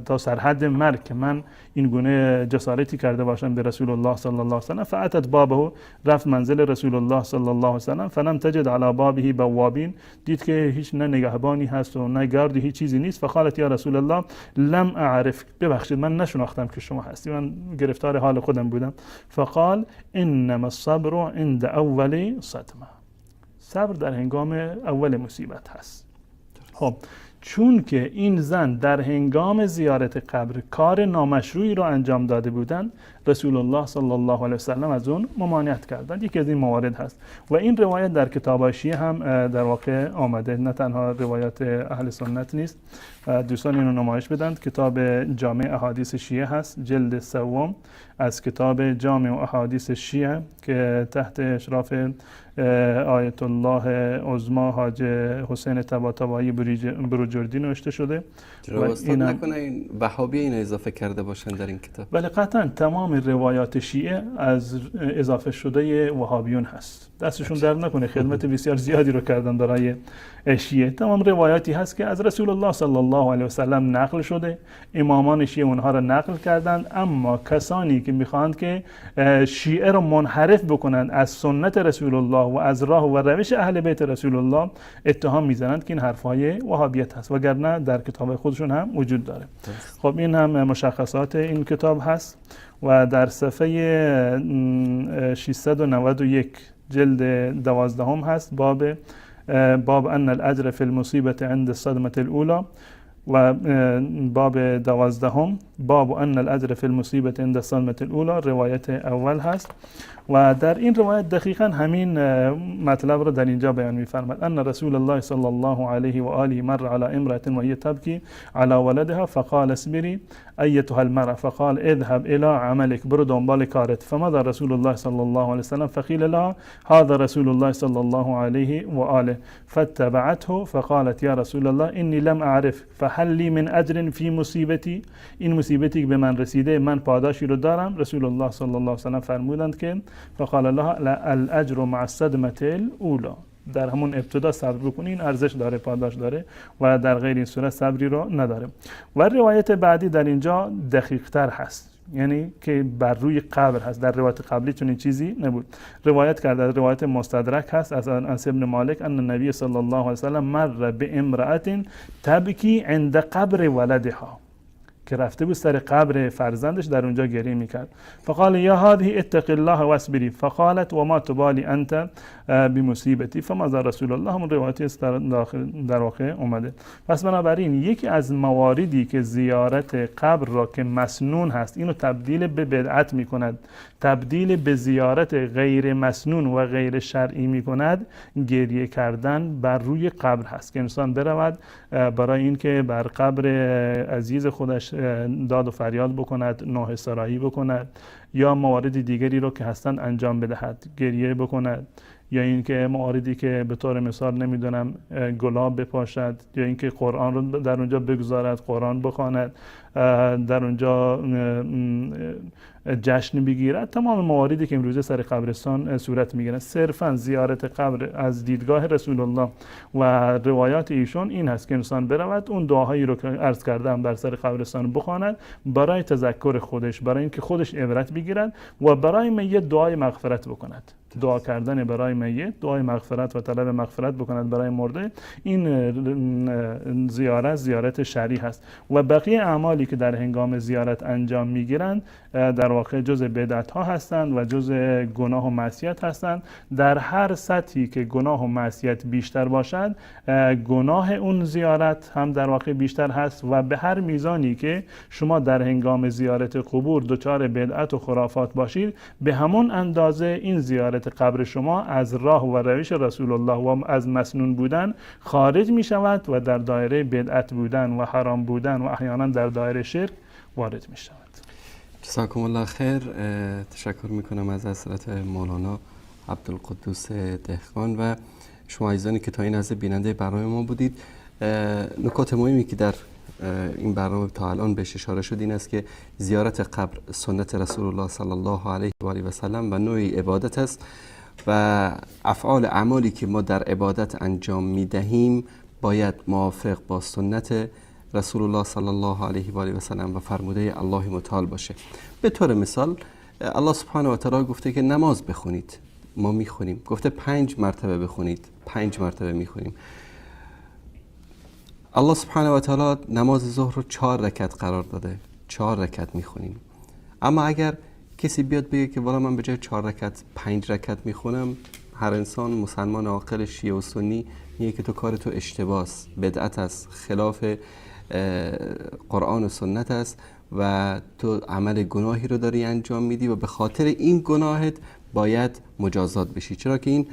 تا سرحد مرگ که من این گونه جسارتی کرده باشم به رسول الله صلی الله علیه و سلم. فاتت بابه، رفت منزل رسول الله صلی الله علیه و سلم. فلم تجد علی بابه بوابین، دید که هیچ نه نگهبانی هست و نه گاردی، هیچ چیزی نیست. فقالت یا رسول الله لم اعرف، ببخشید من نشناختم که شما هستی، من گرفتار حال خودم بودم. فقال انما الصبر عند اول صدمه، صبر در هنگام اول مصیبت هست. خب چون که این زن در هنگام زیارت قبر کار نامشروعی را انجام داده بودند، رسول الله صلی الله علیه و سلم از اون ممانعت کردند. یکی از این موارد هست و این روایت در کتاب شیعه هم در واقع آمده، نه تنها روایت اهل سنت نیست. دوستان اینو نمایش بدند. کتاب جامع احادیث شیعه هست، جلد سوم از کتاب جامع احادیث شیعه که تحت اشراف آیت الله عظما حاج حسین طباطبایی بروجردی نوشته شده. چرا استاد نکنه این وهابی اینو اضافه کرده باشن در این کتاب؟ ولی قطعا تمام روایات شیعه از اضافه شده وهابیون هست. دستشون درد نکنه، خدمت بسیار زیادی رو کردن برای شیعه. تمام روایاتی هست که از رسول الله صلی الله علیه و سلم نقل شده، امامان شیعه اونها رو نقل کردند، اما کسانی که میخواهند که شیعه رو منحرف بکنند از سنت رسول الله و از راه و روش اهل بیت رسول الله اتهام میزنند که این حرفهای وهابیت هست، وگرنه در کتاب خودشون هم وجود داره. خب این هم مشخصات این کتاب هست و در صفحه 691 جلد 12 هست، باب ان الاجر فی المصیبة عند الصدمة الاولى، و باب 12 باب ان الاجر فی المصیبة عند الصدمة الاولى روایت اول هست و در این روایت دقیقا همین مطلب را در اینجا بیان می‌فرماید. ان رسول الله صلی الله علیه و آله مر علی امرأة وهي تبکی علی ولدها فقال اصبری ایتها المرأة فقال اذهب الى عملك، برو دنبال کارت. فمضى رسول الله صلی الله علیه وسلم فقیل لها هذا رسول الله صلی الله علیه و آله فاتبعته فقالت یا رسول الله انی لم اعرف فهل لی من اجر فی مصیبتی، این مصیبتی که به من رسیده من پاداشی رو دارم. رسول الله صلی الله علیه وسلم فرمودند که فقال لها الاجر مع الصدمة الاولى، در همون ابتدا صبر بکنی این ارزش داره، پاداش داره و در غیر این صورت صبری رو نداره. و روایت بعدی در اینجا دقیق تر هست، یعنی که بر روی قبر هست. در روایت قبلی چنین چیزی نبود. روایت کرده، روایت مستدرک هست از انس بن مالک ان النبی صلی الله علیه و سلم مر بامرأة تبکی عند قبر ولدها، که رفته بود سر قبر فرزندش در اونجا گریه میکرد. فقال یا هذه اتق الله واصبری فقالت وما تبالی انت بمصیبتی فما زال رسول الله. همون روایتی است در واقع اومده. پس بنابراین یکی از مواردی که زیارت قبر را که مسنون هست اینو تبدیل به بدعت میکند، تبدیل به زیارت غیر مسنون و غیر شرعی میکند، گریه کردن بر روی قبر هست که انسان برود برای اینکه بر قبر عزیز خودش داد و فریاد بکند، نوحه سرایی بکند یا موارد دیگری رو که هستند انجام بدهد، گریه بکند، یا اینکه مواردی که به طور مثال نمیدونم گلاب بپاشد، یا اینکه قرآن رو در اونجا بگذارد، قرآن بخواند، در اونجا جشن بگیرد. تمام مواردی که امروزه سر قبرستان صورت میگیرد، صرفا زیارت قبر از دیدگاه رسول الله و روایات ایشون این هست که انسان برود اون دعاهایی رو که عرض کردم بر سر قبرستان بخواند برای تذکر خودش، برای اینکه خودش عبرت بگیرد و برای میت دعای مغفرت بکند. دعا کردن برای میت، دعای مغفرت و طلب مغفرت بکند برای مرده، این زیارت زیارت شرعی هست. و بقیه اعمالی که در هنگام زیارت انجام میگیرند در واقع جزء بدعت ها هستند و جزء گناه و معصیت هستند. در هر سطحی که گناه و معصیت بیشتر باشد، گناه اون زیارت هم در واقع بیشتر هست و به هر میزانی که شما در هنگام زیارت قبور دچار بدعت و خرافات باشید، به همون اندازه این زیارت قبر شما از راه و روش رسول الله و از مسنون بودن خارج می شود و در دایره بدعت بودن و حرام بودن و احیانا در دایره شرک وارد می شود. جزاکم الله خیر. تشکر می کنم از حضرت مولانا عبدالقدوس دهقان و شما عزیزانی که تا این لحظه بیننده برنامه ما بودید. نکات مهمی که در این برنامه تا الان بهش اشاره شد این است که زیارت قبر سنت رسول الله صلی الله علیه و آله و سلم و نوعی عبادت است و افعال اعمالی که ما در عبادت انجام می دهیم باید موافق با سنت رسول الله صلی الله علیه و آله و سلم و فرموده الله متعال باشه. به طور مثال الله سبحانه و تعالی گفته که نماز بخونید، ما میخونیم. گفته 5 مرتبه بخونید، 5 مرتبه میخونیم. الله سبحانه و تعالی نماز ظهر رو 4 رکعت قرار داده، 4 رکعت میخونیم. اما اگر کسی بیاد بگه که والا من به جای 4 رکعت 5 رکعت میخونم، هر انسان مسلمان عاقل شیعه و سنی میگه که تو کار تو اشتباهه، بدعت است، خلاف قرآن و سنت است و تو عمل گناهی رو داری انجام میدی و به خاطر این گناهت باید مجازات بشی، چرا که این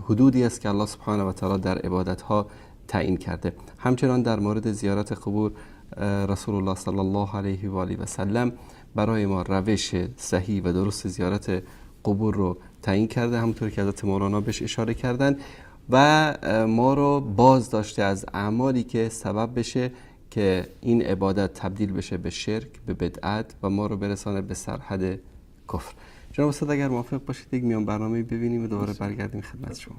حدودی است که الله سبحانه و تعالی در عبادت ها تعیین کرده. همچنان در مورد زیارت قبور رسول الله صلی الله علیه و آله و سلم برای ما روش صحیح و درست زیارت قبور رو تعیین کرده، همونطور که حضرت مولانا بهش اشاره کردن، و ما رو باز داشته از اعمالی که سبب بشه که این عبادت تبدیل بشه به شرک، به بدعت و ما رو برسانه به سرحد کفر. جناب استاد اگر موافق باشید یک میان برنامه ببینیم و دوباره برگردیم خدمت شما.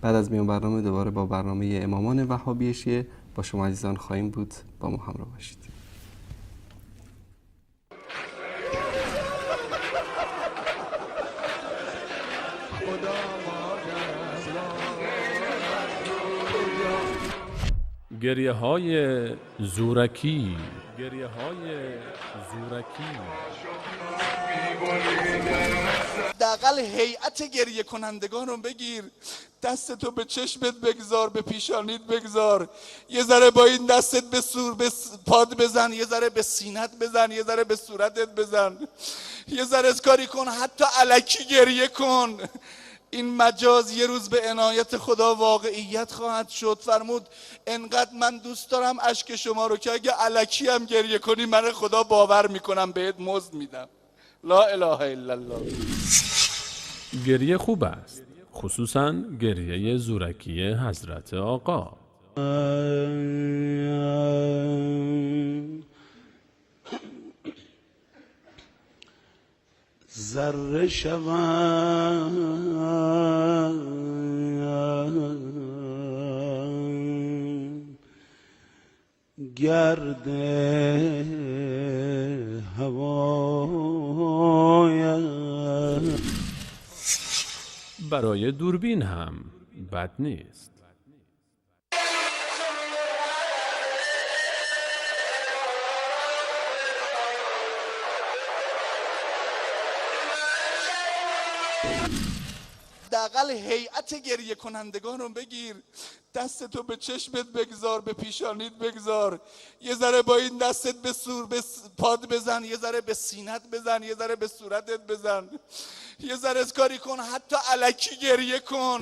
بعد از میان برنامه دوباره با برنامه امامان وهابی شیعه با شما عزیزان خواهیم بود. با ما همراه باشید. گریه های زورکی، گریه های زورکی. حداقل هیئت گریه کنندگان رو بگیر، دستتو به چشمت بگذار، به پیشانیت بگذار، یه ذره با این دستت به سور به پاد بزن، یه ذره به سینت بزن، یه ذره به صورتت بزن، یه ذره کاری کن، حتی الکی گریه کن. این مجاز یه روز به عنایت خدا واقعیت خواهد شد. فرمود انقدر من دوست دارم اشک شما رو که اگه الکی هم گریه کنی من خدا باور میکنم بهت مزد میدم. لا اله الا الله. گریه خوب است، خصوصا گریه زورکی حضرت آقا. ذره شوم گرد هوایم. برای دوربین هم بد نیست. حداقل هیئت گریه کنندگان رو بگیر، دستتو به چشمت بگذار، به پیشانیت بگذار، یه ذره با این دستت به پاد بزن، یه ذره به سینت بزن، یه ذره به صورتت بزن، یه ذره کاری کن، حتی الکی گریه کن.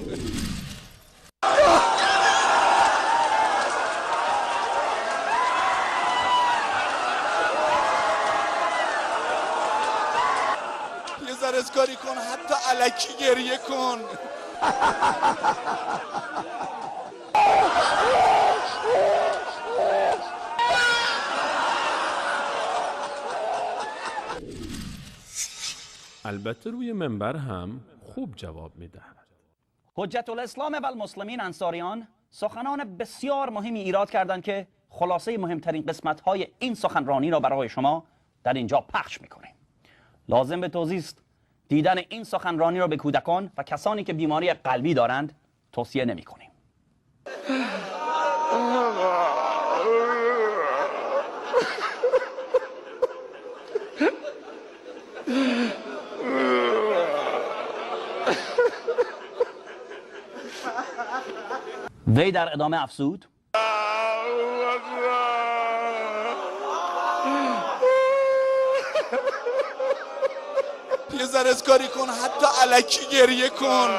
یه ذره کاری کن، حتی الکی گریه کن. البته روی منبر هم خوب جواب میدهد. حجت الاسلام و المسلمین انصاریان سخنان بسیار مهمی ایراد کردند که خلاصه مهمترین قسمت‌های این سخنرانی را برای شما در اینجا پخش می‌کنیم. لازم به توضیح است دیدن این سخنرانی را به کودکان و کسانی که بیماری قلبی دارند توصیه نمی‌کنیم. وی در ادامه افزود: یه ذره کاری کن، حتی الکی گریه کن.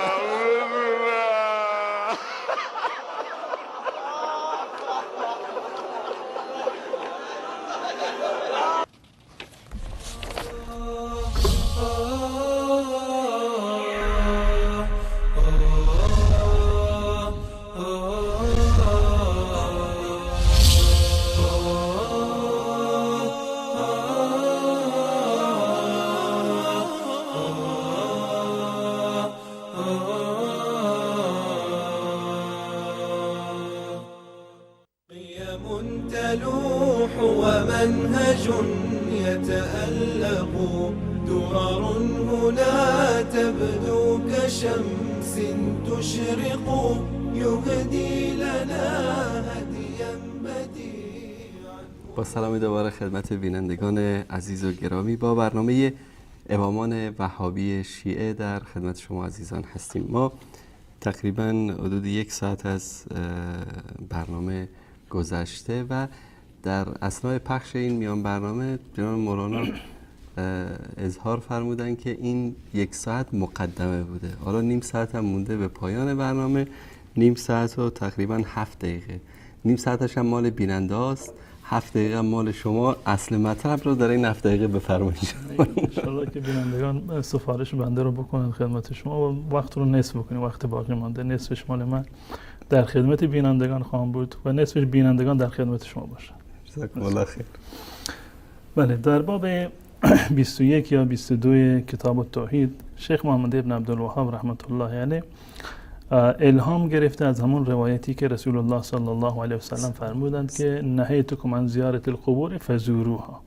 تلوح ومنهج يتألق، درر هنا تبدو كشمس تشرق، يهدي لنا هديا بديعا. با سلام دوباره خدمت بینندگان عزیز و گرامی، با برنامه امامان وهابی شیعه در خدمت شما عزیزان هستیم. ما تقریبا حدود یک ساعت از برنامه گذشته و در اثنای پخش این میان برنامه جناب مولانا اظهار فرمودن که این یک ساعت مقدمه بوده. حالا نیم ساعت هم مونده به پایان برنامه، نیم ساعت و تقریبا 7 دقیقه، نیم ساعتش هم مال بیننده است، 7 دقیقه مال شما. اصل مطلب رو در این 7 دقیقه بفرمایید. انشالله که بینندگان سفارش بنده رو بکنند خدمت شما و وقت رو نصف بکنیم، وقت باقی مانده نصفش مال من در خدمت بینندگان خواهم بود و نصفش بینندگان در خدمت شما باشند. جزاکم الله خیر. بله، در باب 21 یا 22 کتاب التوحید شیخ محمد ابن عبدالوهاب رحمت الله علیه الهام گرفته از همون روایتی که رسول الله صلی الله علیه و سلم فرمودند که نهیتکم عن زیارت القبور فزوروها،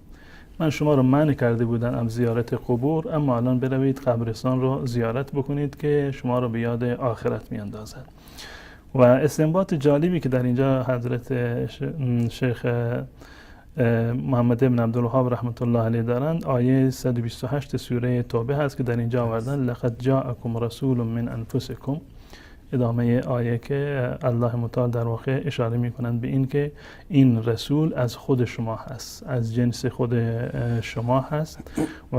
من شما رو منع کرده بودم از زیارت قبور، اما الان بروید قبرستان رو زیارت بکنید که شما رو به یاد آخرت میاندازد. و استنباط جالبی که در اینجا حضرت شیخ محمد ابن عبدالوهاب رحمت الله علیه دارند، آیه 128 سوره توبه هست که در اینجا آوردن لقد جاءکم رسول من انفسکم، ادامه آیه که الله متعال در واقع اشاره می کنند به این که این رسول از خود شما هست، از جنس خود شما هست و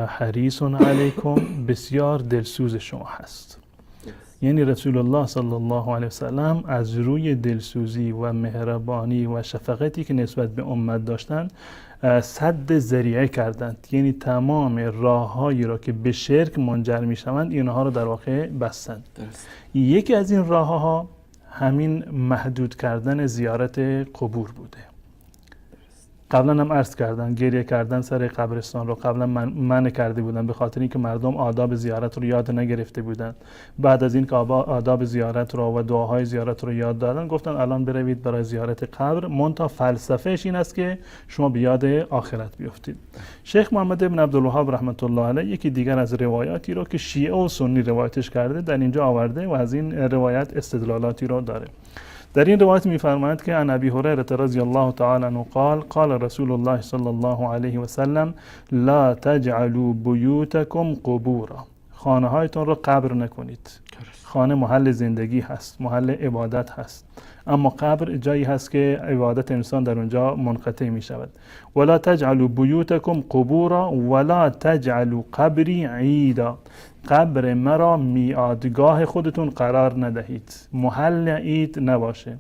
حریص علیکم، بسیار دلسوز شما هست. یعنی رسول الله صلی الله علیه وسلم از روی دلسوزی و مهربانی و شفقتی که نسبت به امت داشتند سد ذریعه کردند، یعنی تمام راههایی را که به شرک منجر میشوند اینها را در واقع بستند. یکی از این راهها همین محدود کردن زیارت قبور بوده. قبلا هم عرض کردن گریه کردن سر قبرستان رو قبلا منع کرده بودن، به خاطر اینکه مردم آداب زیارت رو یاد نگرفته بودن. بعد از اینکه آداب زیارت رو و دعاهای زیارت رو یاد دادن، گفتن الان بروید برای زیارت قبر، منتها فلسفهش این است که شما به یاد آخرت بیفتید. شیخ محمد ابن عبدالوهاب رحمت الله علیه یکی دیگر از روایاتی رو که شیعه و سنی روایتش کرده در اینجا آورده و از این روایت استدلالاتی رو داره. در این روایت می‌فرماید که عن ابی هریره رضی الله تعالی عنه قال قال رسول الله صلی الله علیه و سلم لا تجعلوا بیوتکم قبورا. خانه هایتون رو قبر نکنید. خانه محل زندگی هست، محل عبادت هست، اما قبر جایی هست که عبادت انسان در اونجا منقطع می شود. ولا تجعلوا بیوتکم قبورا ولا تجعلوا قبری عیدا. قبر مرا میعادگاه خودتون قرار ندهید، محل عید نباشه،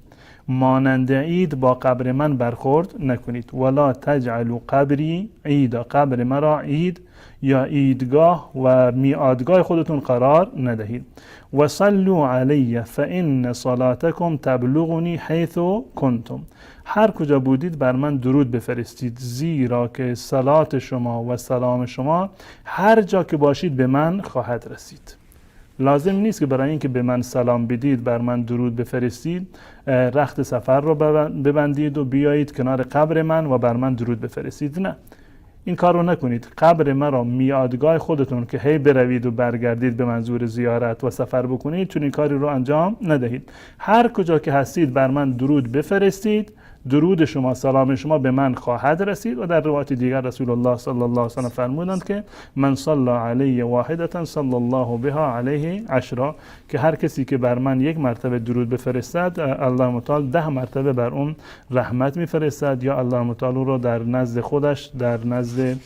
مانند عید با قبر من برخورد نکنید. ولا تجعلوا قبری عیدا، قبر مرا عید یا عیدگاه و میعادگاه خودتون قرار ندهید. و صلوا علی فان صلاتکم تبلغنی حیث کنتم. هر کجا بودید بر من درود بفرستید، زیرا که صلات شما و سلام شما هر جا که باشید به من خواهد رسید. لازم نیست که برای اینکه به من سلام بدید، بر من درود بفرستید، رخت سفر رو ببندید و بیایید کنار قبر من و بر من درود بفرستید. نه، این کار رو نکنید. قبر مرا میعادگاه خودتون که هی بروید و برگردید به منظور زیارت و سفر بکنید، چون این کاری رو انجام ندهید. هر کجا که هستید بر من درود بفرستید، درود شما، سلام شما به من خواهد رسید. و در روایت دیگر رسول الله صلی الله علیه و سلم فرمودند که من صلی علی واحدة صلی الله بها علیه عشرا، که هر کسی که بر من یک مرتبه درود بفرستد، الله متعال 10 مرتبه بر اون رحمت میفرستد، یا الله متعال رو در نزد خودش، در نزد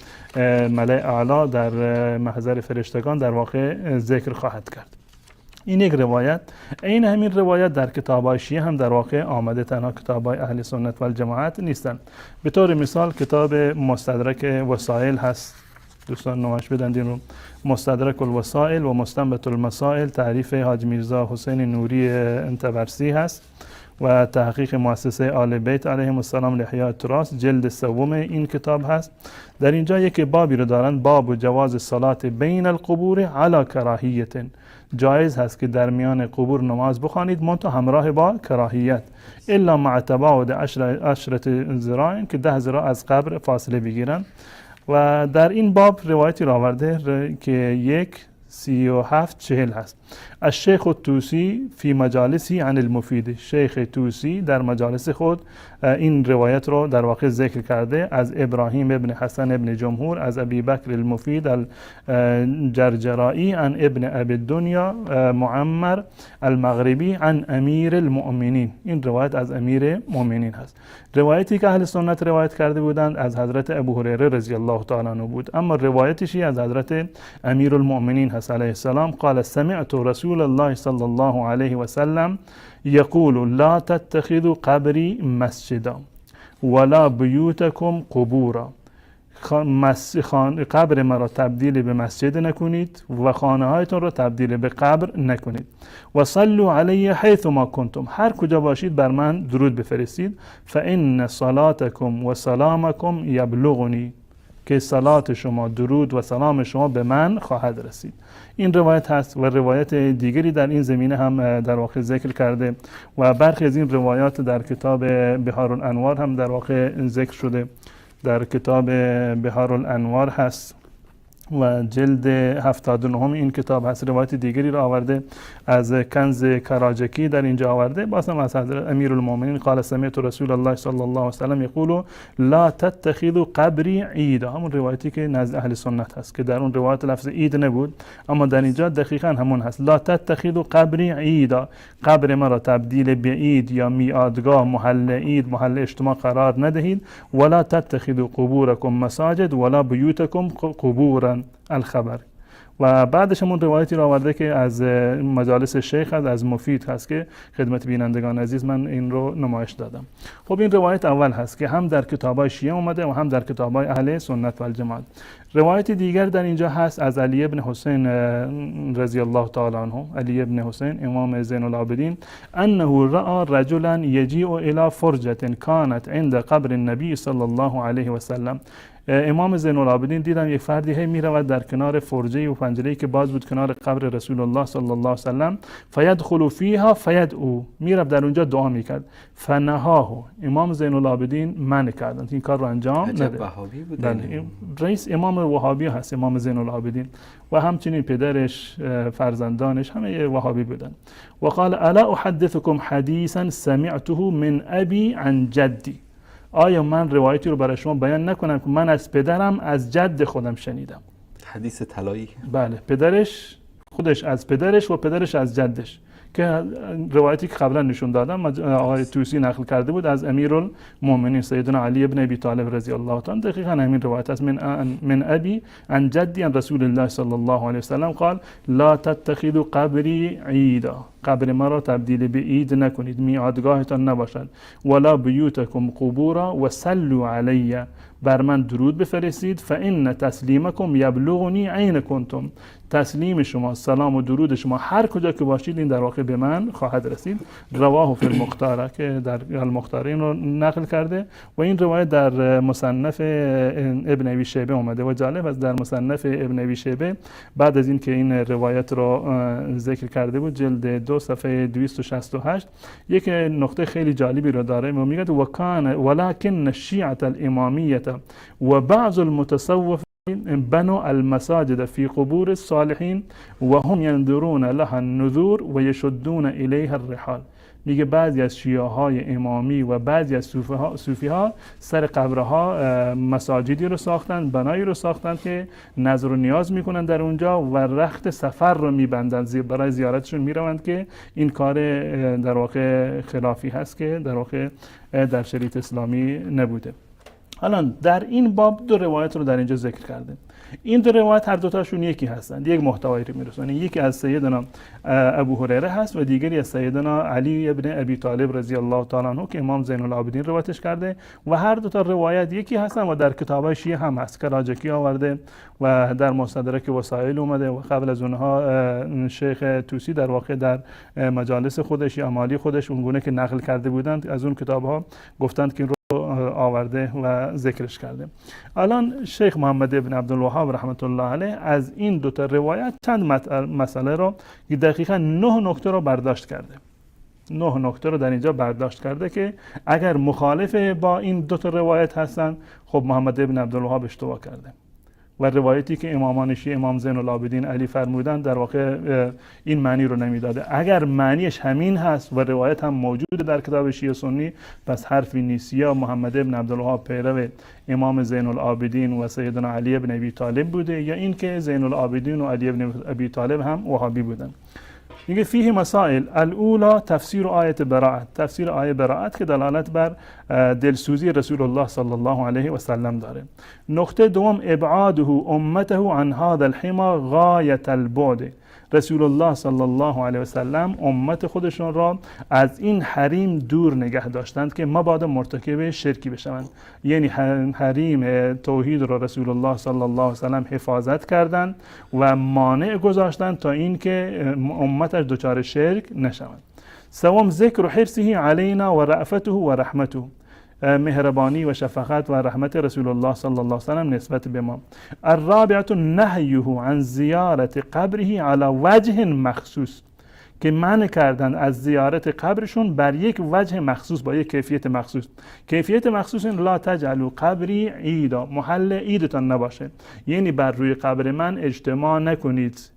ملأ اعلی، در محضر فرشتگان در واقع ذکر خواهد کرد. این یک روایت. این همین روایت در کتاب‌های شیعه هم در واقع آمده، تنها کتاب‌های اهل سنت و الجماعت نیستند. به طور مثال کتاب مستدرک وسائل هست، دوستان نمایش بدن این رو. مستدرک الوسائل و مستنبط المسائل تعریف حاج میرزا حسین نوری انتبرسی هست و تحقیق مؤسسه آل بیت علیهم السلام لاحیاء التراث، جلد سوم این کتاب هست. در اینجا یک بابی رو دارن، باب جواز صلات بین القبور علی کراهیت. جایز هست که در میان قبور نماز بخوانید، منتها همراه با کراهیت، الا مع تباعد عشرة ذراع، که 10 ذراع از قبر فاصله بگیرن. و در این باب روایتی را آورده که 1:37-40 هست. الشیخ الطوسی فی مجالسی عن المفید. شیخ طوسی در مجالس خود این روایت رو در واقع ذکر کرده از ابراهیم ابن حسن ابن جمهور، از ابی بکر المفید الجرجرایی، عن ابن ابی الدنیا معمر المغربی، عن امیر المؤمنین. این روایت از امیر مؤمنین هست. روایتی که اهل سنت روایت کرده بودند از حضرت ابو هریره رضی الله تعالی عنه بود، اما روایتشی از حضرت امیر المؤمنین هست علیه السلام. قال سمعت رسول الله صلی الله علیه و سلم یقول لا تتخذوا قبری مسجدا ولا بیوتکم قبورا. قبر مرا تبدیل به مسجد نکنید و خانه هایتون را تبدیل به قبر نکنید. و صلوا علی حیث ما کنتم، هر کجا باشید بر من درود بفرستید. فان صلاتکم و سلامکم یبلغنی، که صلات شما، درود و سلام شما به من خواهد رسید. این روایت هست و روایت دیگری در این زمینه هم در واقع ذکر کرده و برخی از این روایات در کتاب بحار الانوار هم در واقع ذکر شده. در کتاب بحار الانوار هست و جلد 79 این کتاب هست. روایت دیگری را آورده از کنز کراجکی در اینجا آورده، باز هم از حضرت امیرالمؤمنین قال سمعت رسول الله صلی الله علیه و سلم یقول لا تتخذوا قبری عیدا. همون روایتی که نزد اهل سنت هست که در اون روایت لفظ عید نبود، اما در اینجا دقیقاً همون هست. لا تتخذوا قبری عیدا، قبر مرا تبدیل به عید یا میعادگاه، محل عید، محل اجتماع قرار ندهید. ولا تتخذوا قبورکم مساجد ولا بیوتکم قبورا الخبر. و بعدش همون روایتی رو آورده که از مجالس شیخ هست، از مفید هست که خدمت بینندگان عزیز من این رو نمایش دادم. خب این روایت اول هست که هم در کتاب‌های شیعه اومده و هم در کتاب‌های اهل سنت و الجماعت. روایت دیگر در اینجا هست از علی ابن حسین رضی الله تعالی عنه، علی ابن حسین امام زین العابدین، انه رأى رجلا یجیء الى فرجة كانت عند قبر النبی صلی الله علیه و سلم. امام زین العابدین دیدم یک فردی هی میرود در کنار فرجه و پنجره‌ای که باز بود کنار قبر رسول الله صلی الله علیه و سلم، فیدخل فیها فیدعو، میرفت در اونجا دعا میکرد. فنهاه، امام زین العابدین منع کردند این کار رو انجام نده. وهابی بود، بله، رئیس امام وهابی هست امام زین العابدین و همچنین پدرش، فرزندانش همه وهابی بودن. و قال الا احدثکم حدیثا سمعته من ابی عن جدی، آیا من روایتی رو برای شما بیان نکنم که من از پدرم از جد خودم شنیدم؟ حدیث طلایی. بله، پدرش خودش از پدرش و پدرش از جدش، که روایتی که قبلا نشون دادم آقای طوسی نقل کرده بود از امیرالمؤمنین سیدنا علی ابن ابی طالب رضی الله تعالی، دقیقاً همین روایت است. من ابی عن جدی عن رسول الله صلی الله علیه و سلم قال لا تتخذوا قبری عیدا، قبر مرا تبدیل به عید نکنید، میعادگاهتان نباشد، ولا بیوتکم قبورا و صلوا علی، بر من درود بفرستید، فان تسلیمکم یبلغنی عین کنتم، تسلیم شما، سلام و درود شما هر کجا که باشید این در واقع به من خواهد رسید. رواه فی المختاره که در المختاره این رو نقل کرده و این روایت در مصنف ابن ابی شیبه اومده و جالب است در مصنف ابن ابی شیبه بعد از این که این روایت رو ذکر کرده بود، جلد 2 صفحه 268 یک نقطه خیلی جالبی رو داره و میگه وکان ولکن الشیعة الامامیه و بعض المتصوف بنوا المساجد في قبور الصالحين وهم ينذرون لها النذور ويشدون إليها الرحال. میگه بعضی از شیعه های امامی و بعضی از صوفی ها سر قبرها مساجدی رو ساختن، بنایی رو ساختن که نذر و نیاز میکنن در اونجا و رخت سفر رو میبندن برای زیارتشون میروند، که این کار در واقع خلافی هست که در واقع در شریعت اسلامی نبوده. الان در این باب دو روایت رو در اینجا ذکر کرده. این دو روایت هر دوتاشون یکی هستند، یک محتوایی رو میرسونن. یکی از سیدنا ابو هریره هست و دیگری از سیدنا علی ابن ابی طالب رضی الله تعالی عنه که امام زین العابدین روایتش کرده و هر دو تا روایت یکی هستن و در کتاب‌های شیعه هم هست که راجکی آورده و در مستدرک وسائل اومده و قبل از اونها شیخ طوسی در واقع در مجالس خودش یا امالی خودش اونگونه که نقل کرده بودند از اون کتاب‌ها گفتند که آورده و ذکرش کرده. الان شیخ محمد ابن عبدالوهاب رحمت الله علیه از این دو تا روایت چند مسئله رو دقیقاً 9 نکته رو برداشت کرده. 9 نکته رو در اینجا برداشت کرده که اگر مخالف با این دو تا روایت هستن، خب محمد ابن عبدالوهاب اشتباه کرده و روایتی که امامان شیعه امام زین العابدین علی فرمودن در واقع این معنی رو نمیداده. اگر معنیش همین هست و روایت هم موجود در کتاب شیعه سنی، پس حرفی نیست. یا محمد ابن عبدالوهاب پیرو امام زین العابدین و سیدنا علی ابن ابی طالب بوده، یا اینکه زین العابدین و علی ابن ابی طالب هم وهابی بودن. میگه فیه مسائل، الاولا تفسیر آیت براءت، تفسیر آیه براءت که دلالت بر دلسوزی رسول الله صلی الله علیه و سلم داره. نقطه دوم ابعاده امته عن هذا الحما غایت البعد، رسول الله صلی الله علیه و سلم امت خودشون را از این حریم دور نگه داشتند که مبادا مرتکب شرکی بشوند. یعنی حریم توحید را رسول الله صلی الله علیه و سلم حفاظت کردند و مانع گذاشتند تا اینکه امتش دچار شرک نشوند. سوم ذکر حرصه علینا و رأفته و رحمته، مهربانی و شفقت و رحمت رسول الله صلی الله علیه و سلم نسبت به ما. الرابعه نهیه عن زیارت قبره علی وجه مخصوص، که منع کردن از زیارت قبرشون بر یک وجه مخصوص، با یک کیفیت مخصوص. کیفیت مخصوص این لا تجعلوا قبری عیدا، محل عیدتان نباشه، یعنی بر روی قبر من اجتماع نکنید،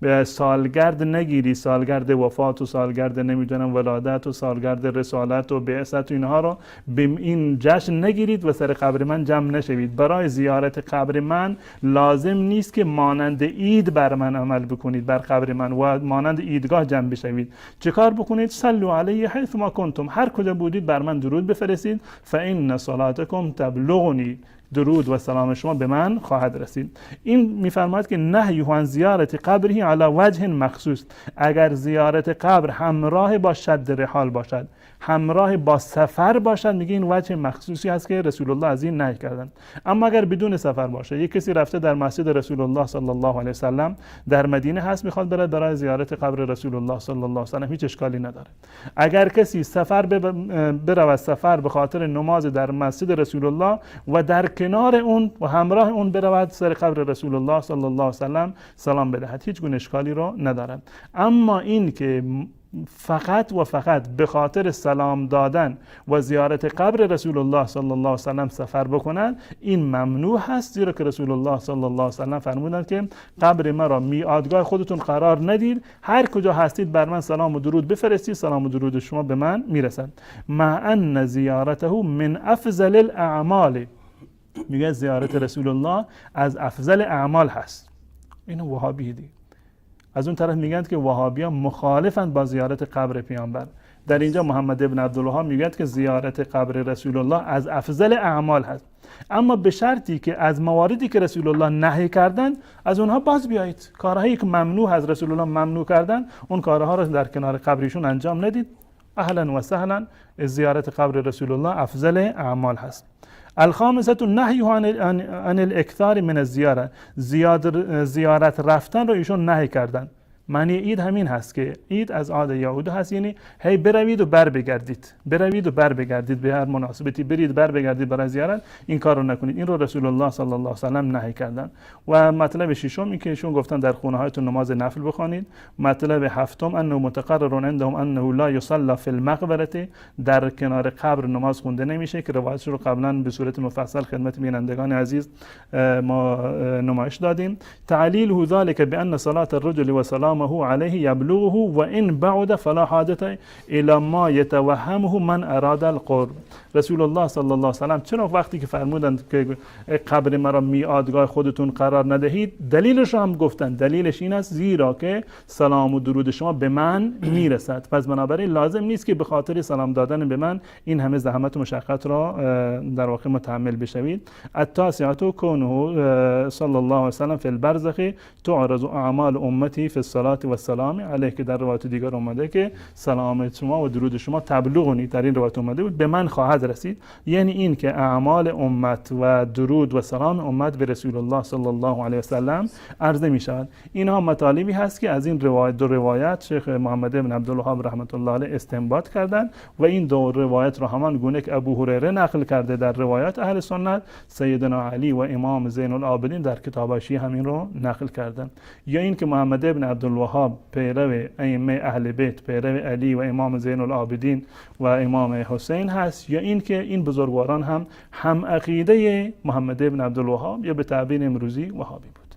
به سالگرد نگیری، سالگرد وفات و سالگرد نمیدونم ولادت و سالگرد رسالت و بعثت و اینها رو به این جشن نگیرید و سر قبر من جمع نشوید. برای زیارت قبر من لازم نیست که مانند عید بر من عمل بکنید، بر قبر من و مانند عیدگاه جمع بشوید. چه کار بکنید؟ صلوا علی حیث ما کنتم، هر کجا بودید بر من درود بفرستید. فان صلاتکم تبلغنی، درود و سلام شما به من خواهد رسید. این میفرماید که نهی عن زیارت قبره علی وجه مخصوص، اگر زیارت قبر همراه با شد رحال باشد، همراه با سفر باشد، میگه این وجه مخصوصی هست که رسول الله از این نهی کردن. اما اگر بدون سفر باشه، یک کسی رفته در مسجد رسول الله صلی الله علیه و سلم در مدینه هست، میخواد بره برای زیارت قبر رسول الله صلی الله علیه و سلم، هیچ اشکالی نداره. اگر کسی سفر برود، سفر به خاطر نماز در مسجد رسول الله و در کنار اون و همراه اون برود سر قبر رسول الله صلی الله علیه و سلم سلام بدهد، هیچ گونه اشکالی رو ندارد. اما این که فقط و فقط به خاطر سلام دادن و زیارت قبر رسول الله صلی الله علیه و سلم سفر بکنند، این ممنوع هست، زیرا که رسول الله صلی الله علیه و سلم فرمودند که قبر مرا میعادگاه خودتون قرار ندید، هر کجا هستید بر من سلام و درود بفرستید، سلام و درود شما به من میرسد. مع ان زیارته من افضل الاعمال، میگه زیارت رسول الله از افضل اعمال هست. اینو وهابی دیگه. از اون طرف میگن که وهابیان مخالفند با زیارت قبر پیامبر. در اینجا محمد ابن عبدالوهاب میگوید که زیارت قبر رسول الله از افضل اعمال هست، اما به شرطی که از مواردی که رسول الله نهی کردن از اونها باز بیایید. کارهایی که ممنوع از رسول الله ممنوع کردن، اون کارها رو در کنار قبرشون انجام ندید. اهلا و سهلا، زیارت قبر رسول الله افضل اعمال هست. الخامسه نهی عن الاکثار من الزیاره، زیارت رفتن رو ایشون نهی کردن. معنی عید همین هست که عید از عاد یهود هست، یعنی هی بروید و بر بگردید، بروید و بر بگردید، به هر مناسبتی برید بر بگردید برای زیارت، این کار رو نکنید. این رو رسول الله صلی الله علیه و سلم نهی کردن. و مطلب ششم این که ایشون گفتن در خونه هایتون نماز نفل بخوانید. مطلب هفتم انه متقرر عندهم انه لا یصلی فی المقبره، در کنار قبر نماز خونده نمیشه که روایتش رو قبلا به صورت مفصل خدمت بینندگان عزیز ما نمایش دادیم. تعلیل ذلك بان صلاه الرجل و سلامه علیه یبلغه و ان بعد فلا حاجت الی ما یتوهمه من اراد القرب. رسول الله صلی الله علیه و سلم چرا وقتی که فرمودند که قبر مرا میعادگاه خودتون قرار ندهید، دلیلش هم گفتن، دلیلش این است زیرا که سلام و درود شما به من میرسد، پس بنابراین لازم نیست که به خاطر سلام دادن به من این همه زحمت و مشقت را در واقع متحمل بشوید. التاسعه کونه صلی الله علیه و سلم فی البرزخ تعرض اعمال امتی فی الصلاة و السلام علیه، که در روایت دیگر اومده که سلام شما و درود شما تبلغنی، در این روایت اومده بود به من خواهد رسید، یعنی این که اعمال امت و درود و سلام امت به رسول الله صلی الله علیه و سلم عرضه می شود. اینها مطالبی هست که از این روایت، دو روایت شیخ محمد بن عبدالوهاب رحمت الله علیه استنباط کردند و این دو روایت را همان گونه که ابو هریره نقل کرده در روایات اهل سنت، سیدنا علی و امام زین العابدین در کتاباشی همین رو نقل کردند. یا این که محمد بن عبدالوهاب پیرو ائمه اهل بیت، پیرو علی و امام زین العابدین و امام حسین هست، یا این که این بزرگواران هم عقیده محمد بن عبدالوهاب یا به تعبیر امروزی وهابی بود.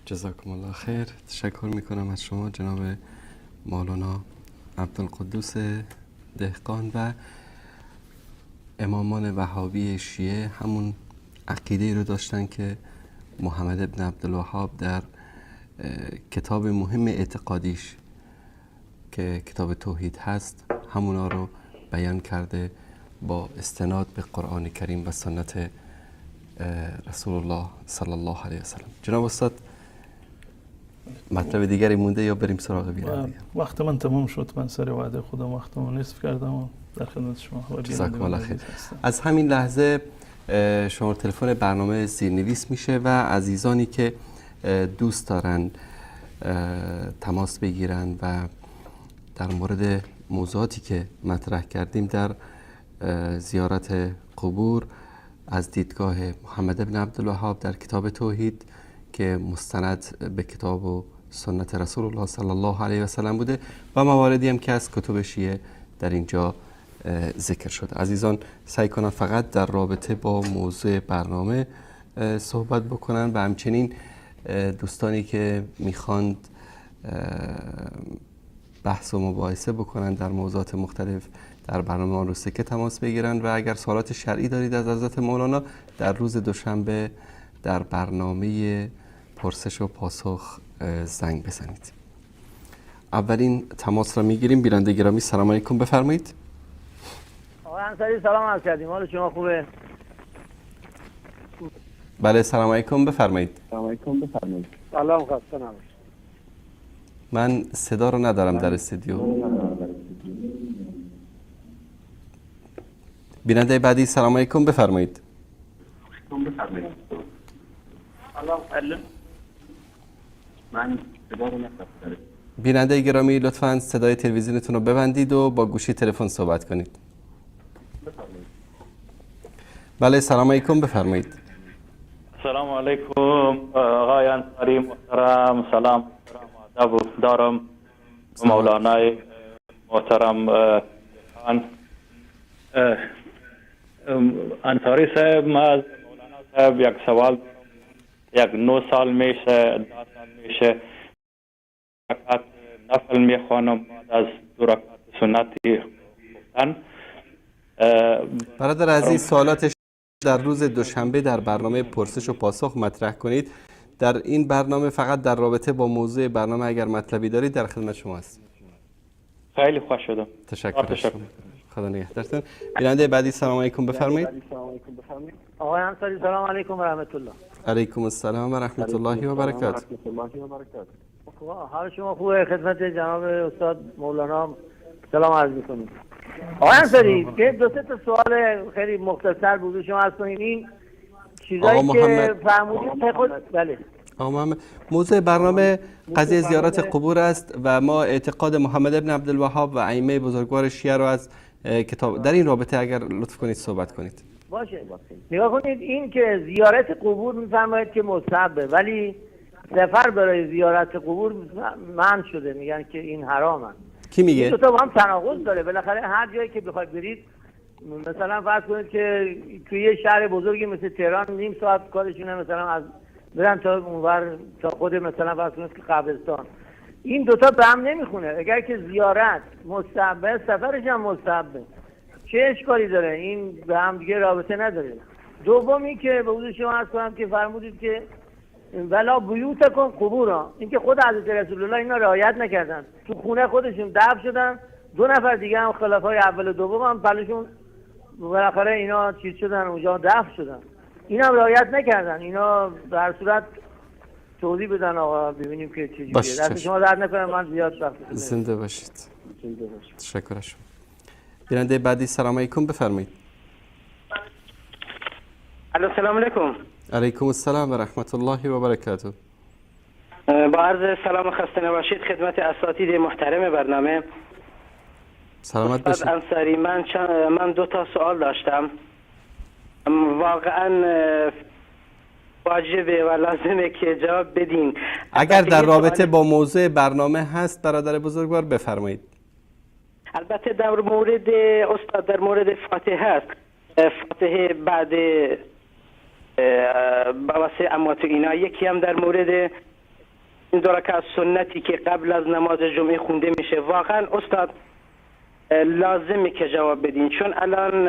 جزاکم الله خیر. تشکر میکنم از شما جناب مولانا عبدالقدوس دهقان. و امامان وهابی شیعه همون عقیده رو داشتن که محمد بن عبدالوهاب در کتاب مهم اعتقادیش که کتاب توحید هست همونا رو بیان کرده با استناد به قرآن کریم و سنت رسول الله صلی الله علیه و سلم. جناب استاد مطلب دیگری مونده یا بریم سراغ بیننده؟ وقت من تمام شد، من سر وعده خودم وقتمو نصف کردم و در خدمت شما. جزاکم الله خیر. از همین لحظه شماره تلفن برنامه زیرنویس میشه و عزیزانی که دوست دارن تماس بگیرن و در مورد موضوعاتی که مطرح کردیم در زیارت قبور از دیدگاه محمد بن عبدالوهاب در کتاب توحید که مستند به کتاب و سنت رسول الله صلی الله علیه و سلم بوده و مواردی هم که از کتب شیعه در اینجا ذکر شده، عزیزان سعی کنن فقط در رابطه با موضوع برنامه صحبت بکنن و همچنین دوستانی که میخواند بحث و مباحثه بکنن در موضوعات مختلف در برنامه آن روز سکه تماس بگیرن و اگر سوالات شرعی دارید از حضرت مولانا در روز دوشنبه در برنامه پرسش و پاسخ زنگ بزنید. اولین تماس را میگیریم. بیننده گرامی سلام علیکم، بفرمایید. آقای انصاری سلام عرض کردیم، حال شما خوبه؟ بله سلام علیکم، بفرمایید. سلام علیکم، بفرمایید. سلام، خسته نباشید. من صدا رو ندارم در استودیو. بیننده بعدی سلام علیکم، بفرمایید. سلام. من صدا رو ندارم. بیننده گرامی لطفاً صدای تلویزیونتون رو ببندید و با گوشی تلفن صحبت کنید. بله سلام علیکم، بفرمایید. سلام علیکم آقای انصاری محترم، سلام ادب دارم مولانای محترم خان انصاری صاحب. ما از مولانا صاحب یک سوال، یک 9 سال میشه 10 سال میشه رکعت نفل میخوانم بعد از 2 رکعت سنتی خوندن. برادر عزیز سوالاتش در روز دوشنبه در برنامه پرسش و پاسخ مطرح کنید. در این برنامه فقط در رابطه با موضوع برنامه اگر مطلبی دارید در خدمت شما هستیم. خیلی خوش شدم. تشکر. خدا نگهدارتون. بیننده بعدی سلام علیکم، بفرمایید. آقای انصاری سلام علیکم و رحمت الله. علیکم السلام و رحمت الله و برکاته. حال شما خوبه؟ خدمت جناب استاد مولانا سلام عرض می‌کنیم. آقای انصاری دو سه تا سوال خیلی مختصر بود شما عرض کنید. این چیزایی که فرمودید خود بله. آقا محمد، موضوع برنامه قضیه زیارت قبور است و ما اعتقاد محمد ابن عبدالوهاب و ائمه بزرگوار شیعه رو از کتاب در این رابطه اگر لطف کنید صحبت کنید. باشه. نگاه کنید این که زیارت قبور می‌فرمایید که مستحبه، ولی سفر برای زیارت قبور منع شده، میگن که این حرامه. کی میگه؟ دو تا با هم تناقض داره. بالاخره هر جایی که بخواید برید، مثلا فرض کنید که توی یه شهر بزرگی مثل تهران نیم ساعت کارشونه، مثلا از برن تا اونور تا خود مثلا فرض کنید که قبرستان، این دوتا به هم نمیخونه. اگر که زیارت مستحبه سفرش هم مستحبه، چه اشکالی داره؟ این به هم دیگه رابطه نداره. دومی که به حضور شما عرض کنم که فرمودید که ولا بیوتکم قبورا، این که خود حضرت رسول الله اینا رعایت نکردن، تو خونه خودشون دفن شدن، 2 نفر دیگه هم خلفای اول و دوم هم پلشون بالاخره اینا چیز شدن اونجا دفن شدن، اینا هم رعایت نکردن. اینا در صورت توضیح بدن آقا ببینیم که چه جوریه. دست شما درد نکنه، من زیاد وقت زنده باشید. تشکر از شما. بیننده بعدی سلام علیکم، بفرمایید. الو سلام علیکم. علیکم السلام و رحمت الله و برکاته. با عرض سلام و خسته نباشید خدمت اساتید محترم برنامه. سلامت باشید. انصاری من 2 تا سوال داشتم. واقعا واجبه و لازمه که جواب بدین. اگر در رابطه با موضوع برنامه هست برادر بزرگوار بفرمایید. البته در مورد استاد در مورد فاتحه هست. فاتحه بعد واسه اموات اینا، یکی هم در مورد این 2 رکعت سنتی که قبل از نماز جمعه خونده میشه. واقعا استاد لازمه که جواب بدین، چون الان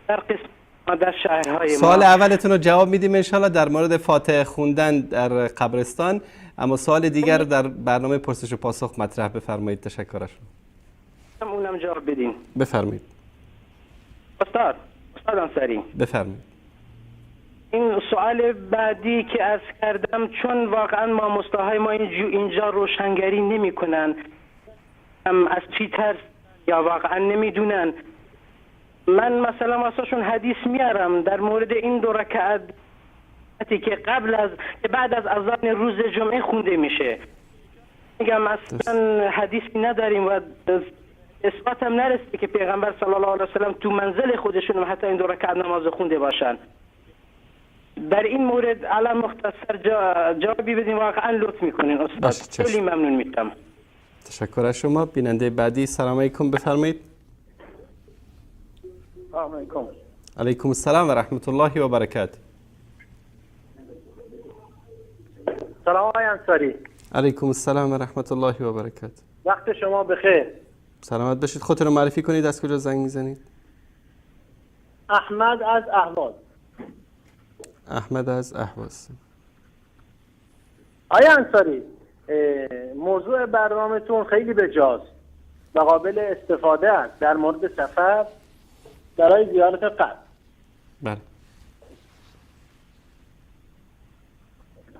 در قسم در شهرهای ما. سوال اولتون رو جواب میدیم انشالله در مورد فاتحه خوندن در قبرستان، اما سوال دیگر در برنامه پرسش و پاسخ مطرح بفرمایید. تشکر از شما. اونم جواب بدین. بفرمایید. استاد انصاری بفرمایید. این سوال بعدی که عرض کردم، چون واقعا ما مستاهای ما اینجا روشنگری نمی کنن، از چی ترس یا واقعا نمیدونن. من مثلا واسهشون حدیث میارم در مورد این 2 رکعت که قبل از بعد از اذان روز جمعه خونده میشه. میگم اصلا حدیثی نداریم و اثبات هم نرسیده که پیغمبر صلی الله علیه و سلم تو منزل خودشون حتی این 2 رکعت نماز خونده باشن. در این مورد الان مختصر جوابی بدین، واقعا لطف میکنین استاد، خیلی ممنون میشم. تشکر از شما. بیننده بعدی سلام علیکم، بفرمایید. سلام علیکم. علیکم السلام و رحمت الله و برکاته. سلام آقای انصاری. علیکم السلام و رحمت الله و برکاته. وقت شما بخیر. سلامت باشید. خودتون رو معرفی کنید، از کجا زنگ میزنید؟ احمد از اهواز. احمد از اهواز. آقای انصاری، موضوع برنامه‌تون خیلی بجاست و قابل استفاده است در مورد سفر برای زیارت قبر. بله.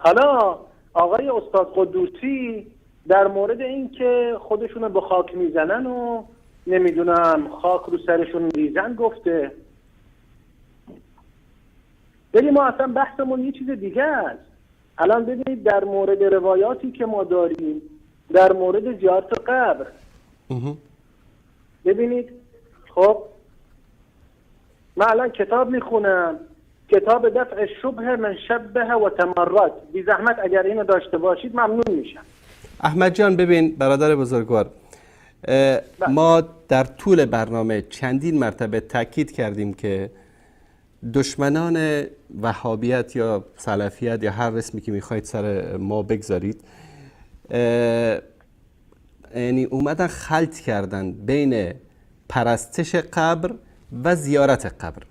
حالا آقای استاد قدوسی در مورد این که خودشونو به خاک میزنن و نمیدونم خاک رو سرشون میریزن گفته، ولی ما اصلا بحثمون یه چیز دیگه است. الان ببینید در مورد روایاتی که ما داریم در مورد زیارت قبر، ببینید خب من الان کتاب میخونم، کتاب دفع شبه من شبه و تمرد، بی زحمت اگر اینو داشته باشید ممنون میشم. احمد جان ببین برادر بزرگوار، ما در طول برنامه چندین مرتبه تاکید کردیم که دشمنان وهابیت یا سلفیت یا هر اسمی که میخواید سر ما بگذارید، یعنی اومدن خلط کردن بین پرستش قبر و زیارت قبر.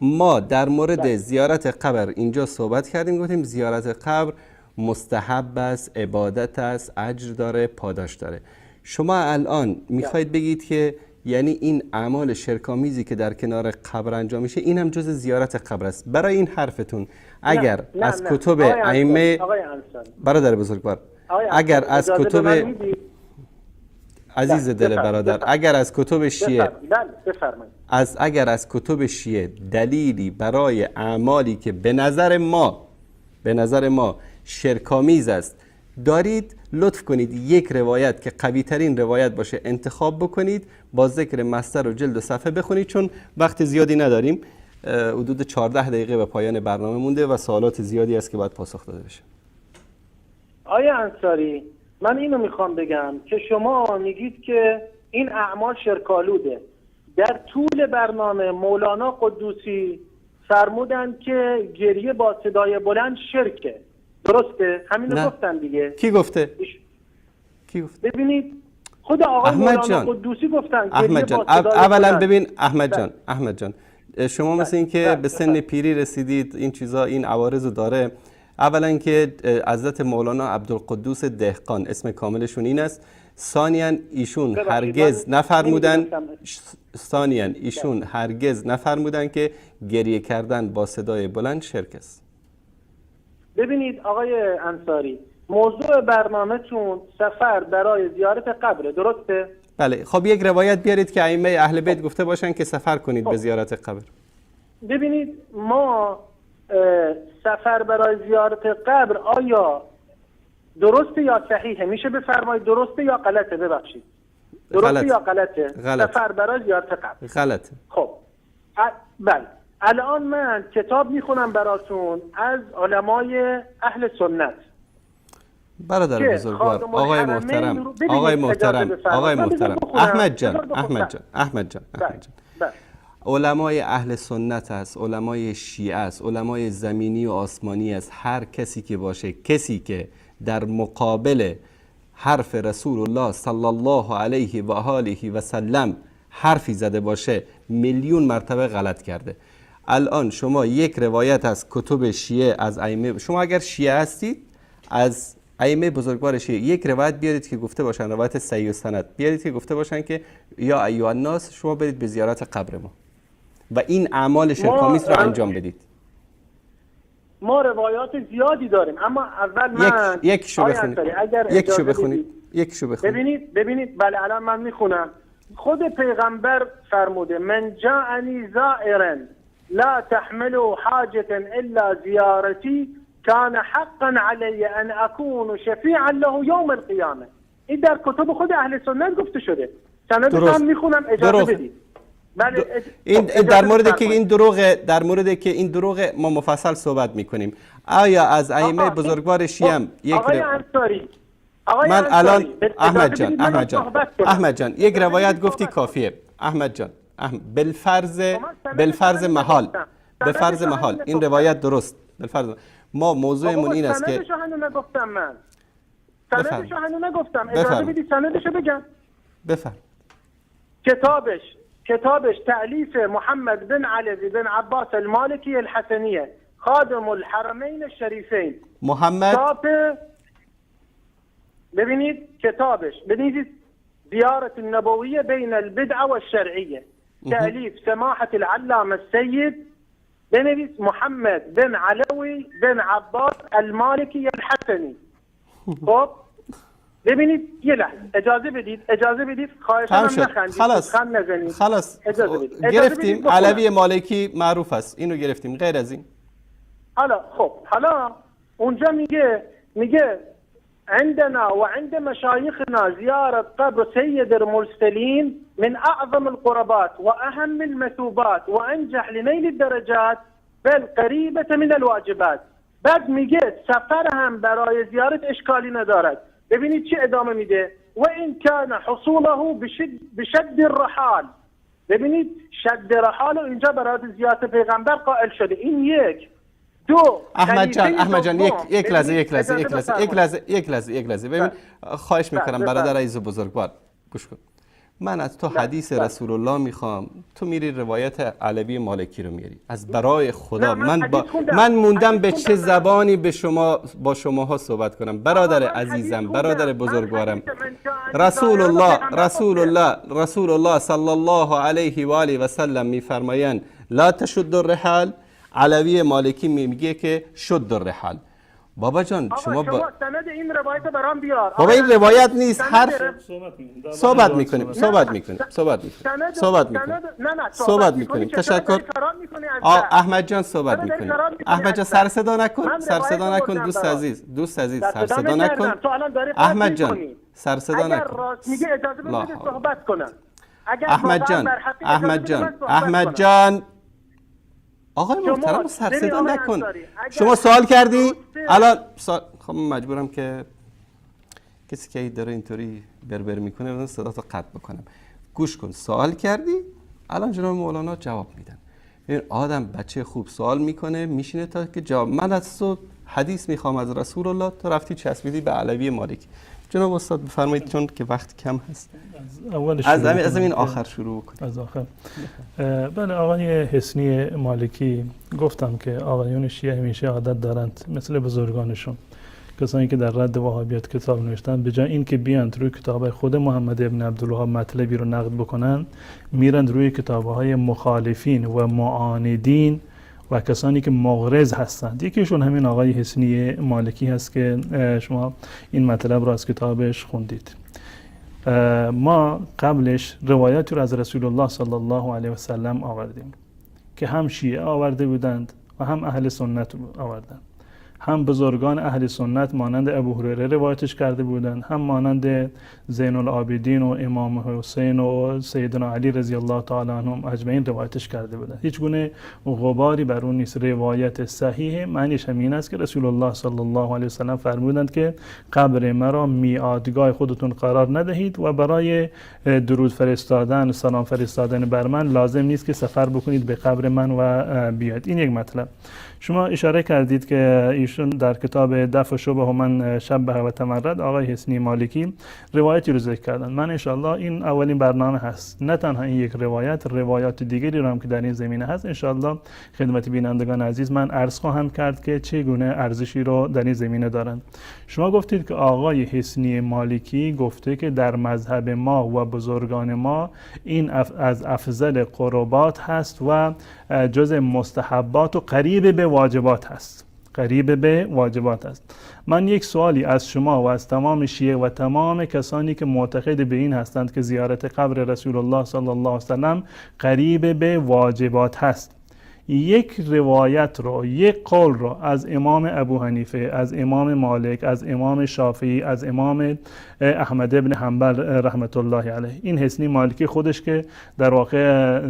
ما در مورد زیارت قبر اینجا صحبت کردیم، گفتیم زیارت قبر مستحب است، عبادت است، اجر داره، پاداش داره. شما الان میخواید بگید که یعنی این اعمال شرک‌آمیزی که در کنار قبر انجام میشه این هم جز زیارت قبر است. برای این حرفتون اگر نه، از کتب ائمه، برادر بزرگوار، اگر از کتب عزیز دل برادر، اگر از کتب شیعه، اگر از کتب شیعه دلیلی برای اعمالی که به نظر ما شرک‌آمیز است دارید، لطف کنید یک روایت که قوی ترین روایت باشه انتخاب بکنید، با ذکر مصدر و جلد و صفحه بخونید، چون وقت زیادی نداریم، حدود 14 دقیقه به پایان برنامه مونده و سوالات زیادی است که باید پاسخ داده بشه. آیا انصاری، من اینو میخوام بگم که شما میگید که این اعمال شرک‌آلوده. در طول برنامه مولانا قدوسی فرمودن که گریه با صدای بلند شرکه، درسته؟ همینو گفتن دیگه. کی گفته؟ کی گفته؟ ببینید خود آقای مولانا قدوسی گفتن. احمد جان اولا ببین احمد جان شما مثل این که به سن پیری رسیدید، این چیزا، این عوارض رو داره. اولا که حضرت مولانا عبدالقدوس دهقان اسم کاملشون این است. ثانیاً ایشون هرگز نفرمودن، ایشون هرگز نفرمودن که گریه کردن با صدای بلند شرک است. ببینید آقای انصاری، موضوع برنامه‌تون سفر برای زیارت قبره، درسته؟ بله. خب یک روایت بیارید که ائمه اهل بیت گفته باشن که سفر کنید به زیارت قبر. ببینید ما سفر برای زیارت قبر آیا درسته یا صحیحه؟ میشه بفرمایید درسته یا غلطه؟ ببخشید درسته یا غلطه؟ سفر برای زیارت قبر غلطه. خب بله، الان من کتاب میخونم براتون از علمای اهل سنت. برادر بزرگوار، آقای محترم، آقای محترم، آقای محترم، احمد جان، احمد جان، علمای اهل سنت است، علمای شیعه است، علمای زمینی و آسمانی است. هر کسی که باشه، کسی که در مقابل حرف رسول الله صلی الله علیه و آله و سلم حرفی زده باشه، میلیون مرتبه غلط کرده. الان شما یک روایت از کتب شیعه، از ائمه، شما اگر شیعه هستید از ائمه بزرگوار شیعه یک روایت بیارید که گفته باشن، روایت صحیح السند بیارید که گفته باشن که یا ایها الناس شما برید به زیارت قبر ما و این اعمال شرک‌آمیز رو انجام بدید. ما روایات زیادی داریم، اما اول من یکیشو بخونید. یکیشو بخونید. ببینید بله الان من میخونم. خود پیغمبر فرموده من جاءنی زائرا لا تحملوا حاجة الا زیارتی كان حقا علی ان اكون شفیعا له یوم القیامه. این در کتب خود اهل سنت گفته شده. سندش هم میخونم، اجازه بدید. بله این در مورد که این دروغ، در مورد که این دروغ ما مفصل صحبت میکنیم. آیا از ائمه بزرگوار شیعه یک آقای انصاری، آقای من الان احمد جان یک روایت گفتی کافیه. احمد جان بالفرض محال، به فرض محال این روایت درست، بالفرض ما موضوعمون این است که سندشو هنوز نگفتم من. سندشو هنوز نگفتم. اجازه بدید سندشو بگم. بفرم. کتابش تألیف محمد بن علی بن عباس المالکی الحسنیه خادم الحرمین الشریفین. محمد ببینید کتابش، ببینید زیارت النبویه بین البدعه والشرعیه، تألیف سماحة العلامة السيد بنویس محمد بن علوی بن عباس المالکی الحسنی. خب ببینید یه لحظه اجازه بدید خواهشاً نخندید، خلاص خند نزنید، خلاص اجازه بدید. گرفتیم. علوی مالکی معروف است، اینو گرفتیم. غیر از این حالا خب حالا اونجا میگه عندنا وعند مشايخنا زيارة قبر سيد المرسلين من أعظم القربات وأهم المثوبات وأنجح لنيل الدرجات بل قريبة من الواجبات. بعد میگه سفر هم برای زیارت اشکالی ندارد. ببینید چه ادامه میده. و این کان حصوله بشد الرحال. ببینید شد رحال اینجا برای زیارت پیغمبر قائل شده. این یک. دو، احمد جان یک لحظه ببین، خواهش میکنم برادر عزیز و بزرگوار گوش کن. من از تو حدیث رسول الله میخوام، تو میری روایت علوی مالکی رو میاری. از برای خدا من موندم به چه زبانی به شما با شماها صحبت کنم. برادر عزیزم، برادر بزرگوارم، رسول الله صلی الله علیه و آله و سلم میفرمایند لا تشد الرحال. علوی مالکی میگه که شد الرحال. بابا جان شما سند این روایت برام بیار. بابا این روایت نیست، حرف صحبت میکنیم. تشکر احمد جان، صحبت میکنیم. احمد جان سر صدا نکن، دوست عزیز سر صدا نکن. احمد جان سر صدا نکن. راست میگه اجازه بده صحبت کنم. احمد جان آقای محترم سر صدا نکن. شما سوال کردی الان خب مجبورم که کسی که داره اینطوری بربر میکنه صدا تو قطع بکنم. گوش کن، سوال کردی الان جناب مولانا جواب میدن. این آدم بچه خوب سوال میکنه میشینه تا که جواب. من از تو حدیث میخوام از رسول الله، تو رفتی چسبیدی به علوی مالکی. جناب استاد بفرمایید چون که وقت کم هست. از این آخر شروع کنیم. از آخر. بله، آقای حسنی مالکی، گفتم که آقایون شیعه همیشه عادت دارند مثل بزرگانشون، کسانی که در رد وهابیت کتاب نوشتن، به جای اینکه بیاند روی کتاب خود محمد ابن عبدالوهاب مطلبی رو نقد بکنن، میرند روی کتاب‌های مخالفین و معاندین و کسانی که مغرض هستند. یکیشون همین آقای حسنی مالکی هست که شما این مطلب را از کتابش خوندید. ما قبلش روایتی رو از رسول الله صلی الله علیه و سلم آوردیم که هم شیعه آورده بودند و هم اهل سنت آوردند. هم بزرگان اهل سنت مانند ابو هریره روایتش کرده بودند، هم مانند زین العابدین و امام حسین و سیدنا علی رضی الله تعالی عنهم اجمعین روایتش کرده بودند. هیچ گونه غباری بر اون نیست. روایت صحیح معنیش همین است که رسول الله صلی الله علیه و سلم فرمودند که قبر مرا میعادگاه خودتون قرار ندهید و برای درود فرستادن، سلام فرستادن بر من لازم نیست که سفر بکنید به قبر من و بیاید. این یک مطلب. شما اشاره کردید که ایشون در کتاب دفع شبه من شبه و تمرد آقای حسنی مالکی روایتی رو ذکر کردن. من انشالله این اولین برنامه هست، نه تنها این یک روایت، روایات دیگری رو هم که در این زمینه هست انشالله خدمت بینندگان عزیز من عرض خواهم کرد که چگونه ارزشی رو در این زمینه دارند. شما گفتید که آقای حسنی مالکی گفته که در مذهب ما و بزرگان ما این از افضل قربات هست و جز مستحبات و قریب به واجبات هست. قریب به واجبات است. من یک سوالی از شما و از تمام شیعه و تمام کسانی که معتقد به این هستند که زیارت قبر رسول الله صلی الله علیه و سلم قریب به واجبات هست، یک روایت رو، یک قول رو از امام ابو حنیفه، از امام مالک، از امام شافعی، از امام احمد ابن حنبل رحمت الله علیه، این حسنی مالکی خودش که در واقع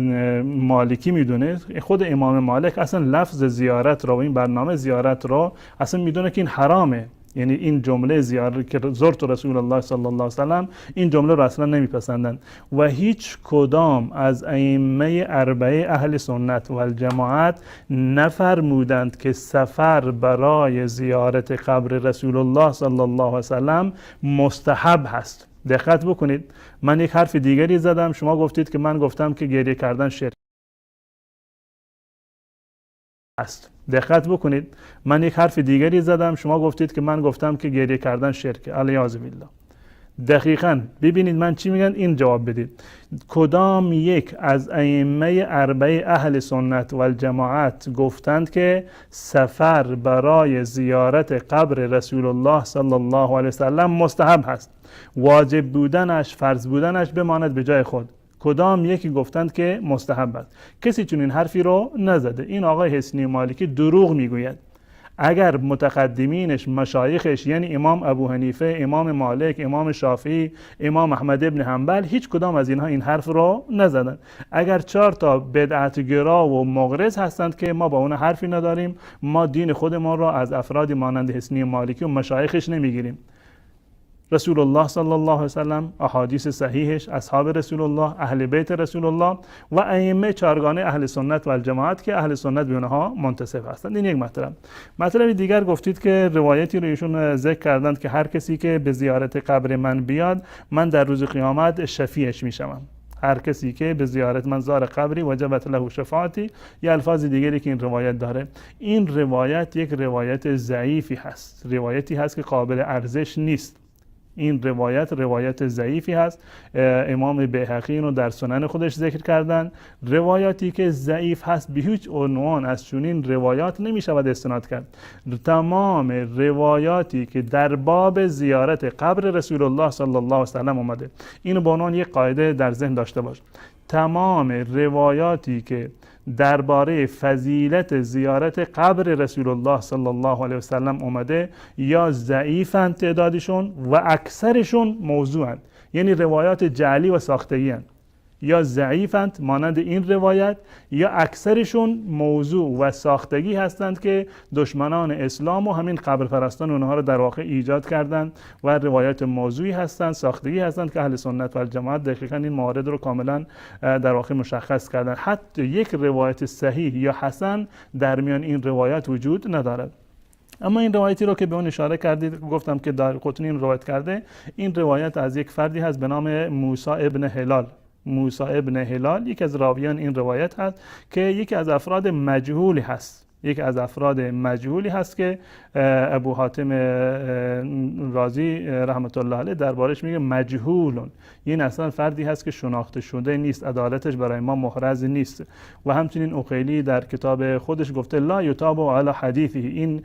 مالکی میدونه، خود امام مالک اصلا لفظ زیارت رو و این برنامه زیارت رو اصلا میدونه که این حرامه، یعنی این جمله زیارت که زرت رسول الله صلی الله علیه و سلم، این جمله رو اصلا نمیپسندند و هیچ کدام از ائمه اربعه اهل سنت و الجماعت نفرمودند که سفر برای زیارت قبر رسول الله صلی الله علیه و سلم مستحب هست. دقت بکنید، من یک حرف دیگری زدم، شما گفتید که من گفتم که گریه کردن شرک است. دقت بکنید، من یک حرف دیگری زدم، شما گفتید که من گفتم که گریه کردن شرکه، علیاذ بالله. دقیقاً ببینید من چی میگن، این جواب بدید. کدام یک از ائمه اربعه اهل سنت و الجماعت گفتند که سفر برای زیارت قبر رسول الله صلی الله علیه وسلم مستحب هست، واجب بودنش، فرض بودنش بماند به جای خود؟ کدام یکی گفتند که مستحب است؟ کسی چنین حرفی رو نزده. این آقای حسنی مالکی دروغ میگوید. اگر متقدمینش، مشایخش، یعنی امام ابو حنیفه، امام مالک، امام شافعی، امام احمد ابن حنبل، هیچ کدام از اینها این حرف رو نزدن. اگر 4 تا بدعتگرا و مغرض هستند که ما با اون حرفی نداریم، ما دین خودمان را از افرادی مانند حسنی مالکی و مشایخش نمیگیریم. رسول الله صلی الله علیه وسلم، احادیث صحیحش، اصحاب رسول الله، اهل بیت رسول الله و ائمه چهارگانه اهل سنت و الجماعت که اهل سنت به اونها منتسب هستند. این یک مطلب. مطلب دیگر گفتید که روایتی رو ایشون ذکر کردند که هر کسی که به زیارت قبر من بیاد، من در روز قیامت شفیعش میشوم. هر کسی که به زیارت من زار قبری وجبت له شفاعتی، یا الفاظ دیگری که این روایت داره. این روایت یک روایت ضعیفی هست، روایتی هست که قابل ارزش نیست. این روایت روایت ضعیفی هست. امام بیهقی اینو در سنن خودش ذکر کردن. روایاتی که ضعیف هست به هیچ عنوان از چنین روایات نمی شود استناد کرد. تمام روایاتی که در باب زیارت قبر رسول الله صلی الله علیه و سلم اومده، اینو به عنوان یک قاعده در ذهن داشته باش. تمام روایاتی که درباره فضیلت زیارت قبر رسول الله صلی الله علیه و سلم اومده یا ضعیفند تعدادشون و اکثرشون موضوعند، یعنی روایات جعلی و ساختگی هستند، یا ضعیفند مانند این روایت، یا اکثرشون موضوع و ساختگی هستند که دشمنان اسلام و همین قبر پرستان اونها رو در واقع ایجاد کردند و روایات موضوعی هستند، ساختگی هستند که اهل سنت و الجماعت دقیقاً این موارد رو کاملا در واقع مشخص کردند. حتی یک روایت صحیح یا حسن در میان این روایات وجود ندارد. اما این روایتی رو که به اون اشاره کردید، گفتم که دارقطنی این روایت کرده، این روایت از یک فردی هست به نام موسی ابن هلال. موسی ابن هلال یکی از راویان این روایت هست که یکی از افراد مجهولی هست، یکی از افراد مجهولی هست که ابو حاتم رازی رحمت الله علیه دربارش میگه مجهولون، این اصلا فردی هست که شناخته شده نیست، عدالتش برای ما محرز نیست. و همچنین عقیلی در کتاب خودش گفته لا یتابع علی حدیثه، این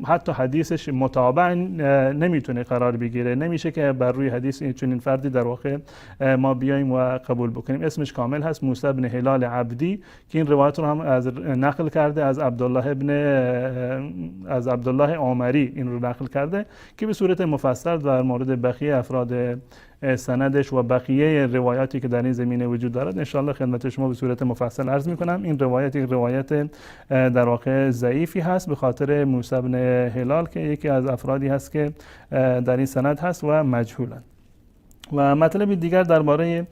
حتی حدیثش متابع نمیتونه قرار بگیره، نمیشه که بر روی حدیث این چنین فردی در واقع ما بیایم و قبول بکنیم. اسمش کامل هست موسی بن هلال عبدی که این روایت رو هم از نقل کرده از عبدالله عمری این رو نقل کرده که به صورت مفصل در مورد بقیه افراد سندش و بقیه روایاتی که در این زمینه وجود دارد انشاءالله خدمت شما به صورت مفصل عرض میکنم. این روایت یک روایت در واقع ضعیفی هست به خاطر موسی بن هلال که یکی از افرادی هست که در این سند هست و مجهولند. و مطلب دیگر درباره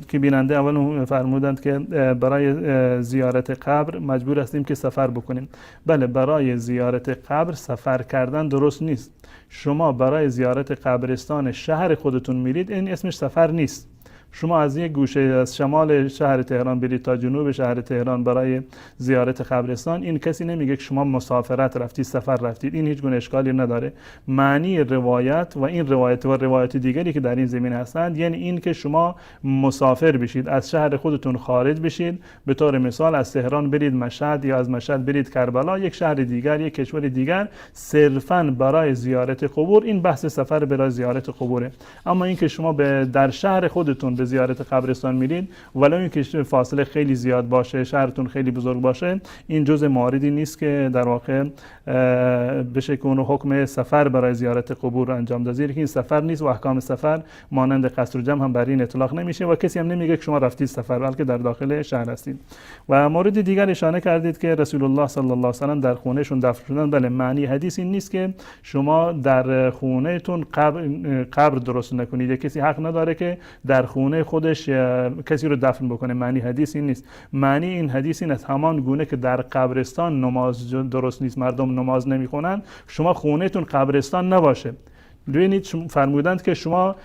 که بیننده اول فرمودند که برای زیارت قبر مجبور هستیم که سفر بکنیم. بله، برای زیارت قبر سفر کردن درست نیست. شما برای زیارت قبرستان شهر خودتون میرید، این اسمش سفر نیست. شما از یک گوشه از شمال شهر تهران برید تا جنوب شهر تهران برای زیارت قبرستان، این کسی نمیگه که شما مسافرت رفتید، سفر رفتید، این هیچ گونه اشکالی نداره. معنی روایت و این روایت و روایت دیگری که در این زمین هستند یعنی این که شما مسافر بشید، از شهر خودتون خارج بشید، به طور مثال از تهران برید مشهد یا از مشهد برید کربلا، یک شهر دیگر، یک کشور دیگر، صرفاً برای زیارت قبور. این بحث سفر برای زیارت قبوره. اما اینکه شما در شهر خودتون به زیارت قبرستان میرید، ولو اینکه فاصله خیلی زیاد باشه، شهرتون خیلی بزرگ باشه، این جزء مواردی نیست که در واقع بشه که اون حکم سفر برای زیارت قبور انجام داد، زیرا که این سفر نیست و احکام سفر مانند قصر و جمع هم بر این اطلاق نمیشه و کسی هم نمیگه که شما رفتید سفر، بلکه در داخل شهر هستید. و مورد دیگر اشاره کردید که رسول الله صلی الله علیه و سلم در خونهشون دفن شدن. بله، معنی حدیث این نیست که شما در خونهتون قبر درست نکنید، کسی حق نداره که در خونه خودش کسی رو دفن بکنه. معنی حدیث این نیست. معنی این حدیث این است همان گونه که در قبرستان نماز درست نیست، مردم نماز نمیخونن، شما خونهتون قبرستان نباشه. ببینید فرمودند که شما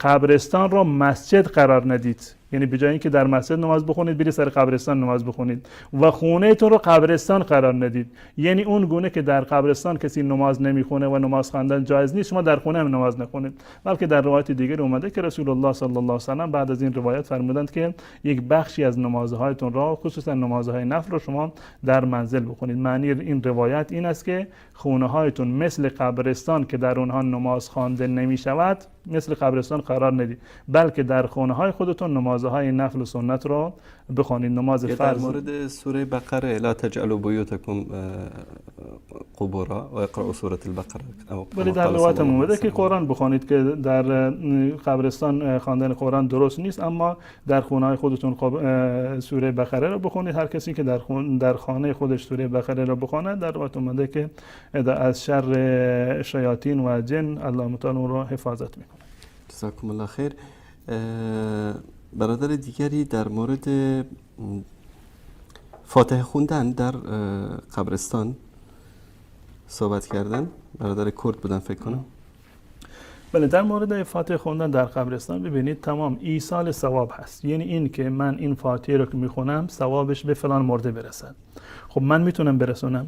قبرستان را مسجد قرار ندید. یعنی به جای اینکه در مسجد نماز بخونید برید سر قبرستان نماز بخونید و خونه تون رو قبرستان قرار ندید. یعنی اون گونه که در قبرستان کسی نماز نمیخونه و نماز خواندن جایز نیست، شما در خونه هم نماز نخونید. بلکه در روایت دیگر اومده که رسول الله صلی الله علیه و سلم بعد از این روایت فرمودند که یک بخشی از نمازهایتون را، خصوصا نمازهای نفل رو شما در منزل بخونید. معنی این روایت این است که خونه هایتون مثل قبرستان که در اونها نماز خوانده نمیشود، مثل قبرستان قرار ندید، بلکه در خونه های خودتون نمازهای نفل و سنت رو بخوانید. نماز فرض. در مورد سوره بقره لا تجعلوا بیوتکم قبورا و اقرأوا سوره البقره، ولی در روایت هم اومده که قرآن بخوانید که در قبرستان خواندن قرآن درست نیست، اما در خونه های خودتون سوره بقره رو بخونید. هر کسی که در خانه خودش سوره بقره رو بخواند، در روایت اومده که از شر شیاطین و جن الله متعال اون رو حفاظت میکنه. جزاکم الله خیر. برادر دیگری در مورد فاتحه خوندن در قبرستان صحبت کردن، برادر کرد بودن فکر کنم. بله، در مورد فاتحه خوندن در قبرستان ببینید تمام ایصال ثواب هست. یعنی این که من این فاتحه رو که میخونم ثوابش به فلان مرده برسد. خب من میتونم برسونم؟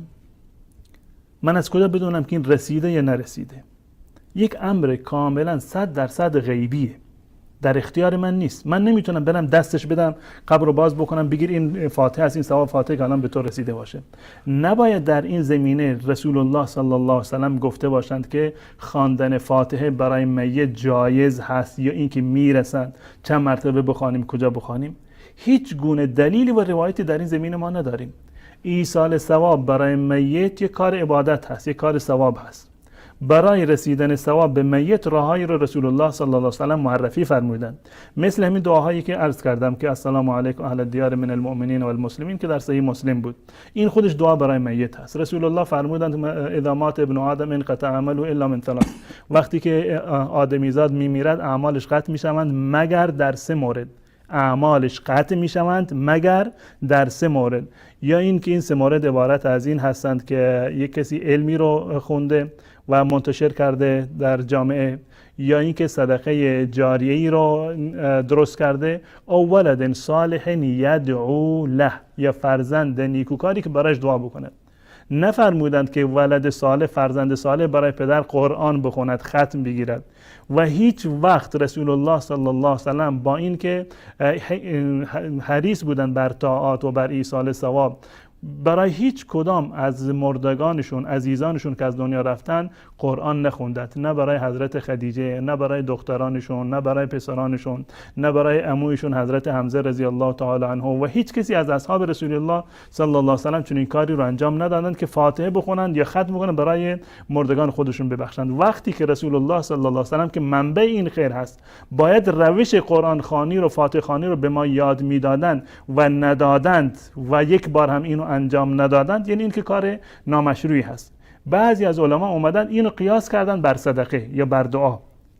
من از کجا بدونم که این رسیده یا نرسیده؟ یک امر کاملا 100% غیبیه، در اختیار من نیست. من نمیتونم برم دستش بدم، قبر رو باز بکنم، بگیر این فاتحه است، این ثواب فاتحه که الان به تو رسیده باشه. نباید در این زمینه رسول الله صلی الله علیه و سلم گفته باشند که خواندن فاتحه برای میت جایز هست یا اینکه میرسند چند مرتبه بخوانیم، کجا بخوانیم. هیچ گونه دلیلی و روایتی در این زمینه ما نداریم. ایصال ثواب برای میت یک کار عبادت هست، یک کار ثواب هست. برای رسیدن ثواب به میت راههایی رو رسول الله صلی الله علیه و سلم معرفی فرمودند، مثل همین دعاهایی که عرض کردم که السلام علیکم اهل الدیار من المؤمنین و المسلمین که در صحیح مسلم بود. این خودش دعا برای میت هست. رسول الله فرمودند اذا مات ابن آدم انقطع عمله الا من ثلاث، وقتی که آدمیزاد میمیرد اعمالش قطع میشوند مگر در سه مورد. اعمالش قطع میشوند مگر در سه مورد. یا این که این سه مورد عبارت از این هستند که یک کسی علمی رو خونده و منتشر کرده در جامعه، یا اینکه صدقه جاریه‌ای رو درست کرده، او ولد صالح یدعو له، یا فرزند نیکوکاری که برایش دعا بکنه. نفرمودند که ولد صالح، فرزند صالح برای پدر قرآن بخوند، ختم بگیرد. و هیچ وقت رسول الله صلی الله علیه و سلم با اینکه حریص بودند بر طاعات و بر ایصال ثواب، برای هیچ کدام از مردگانشون، عزیزانشون که از دنیا رفتن قرآن نخوندند، نه برای حضرت خدیجه، نه برای دخترانشون، نه برای پسرانشون، نه برای عمویشون حضرت حمزه رضی الله تعالی عنه، و هیچ کسی از اصحاب رسول الله صلی الله علیه و سلم چنین کاری رو انجام ندادند که فاتحه بخونند یا ختم بکنند برای مردگان خودشون ببخشند. وقتی که رسول الله صلی الله علیه و سلم که منبع این خیر هست، باید روش قرآن خوانی رو، فاتحه خوانی رو به ما یاد میدادند و ندادند و یک بار هم اینو انجام ندادند، یعنی این که کار نامشروعی هست. بعضی از علما اومدن اینو قیاس کردن بر صدقه یا بر دعا،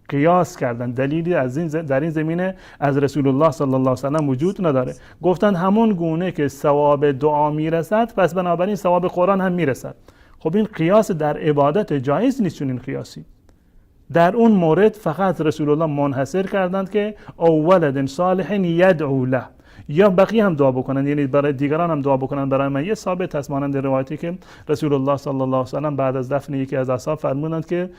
قیاس کردن، دلیلی از این در این زمینه از رسول الله صلی الله علیه و سلم وجود نداره. گفتن همون گونه که ثواب دعا میرسد، پس بنابراین ثواب قرآن هم میرسد. خب این قیاس در عبادت جایز نیست، چون این قیاسی در اون مورد فقط رسول الله منحصر کردند که او ولد صالح یدعو له، یا بقیه هم دعا بکنن، یعنی برای دیگران هم دعا بکنن برای من. یه ثابت هست مانند روایتی که رسول الله صلی الله علیه و سلم بعد از دفن یکی از اصحاب فرمودند که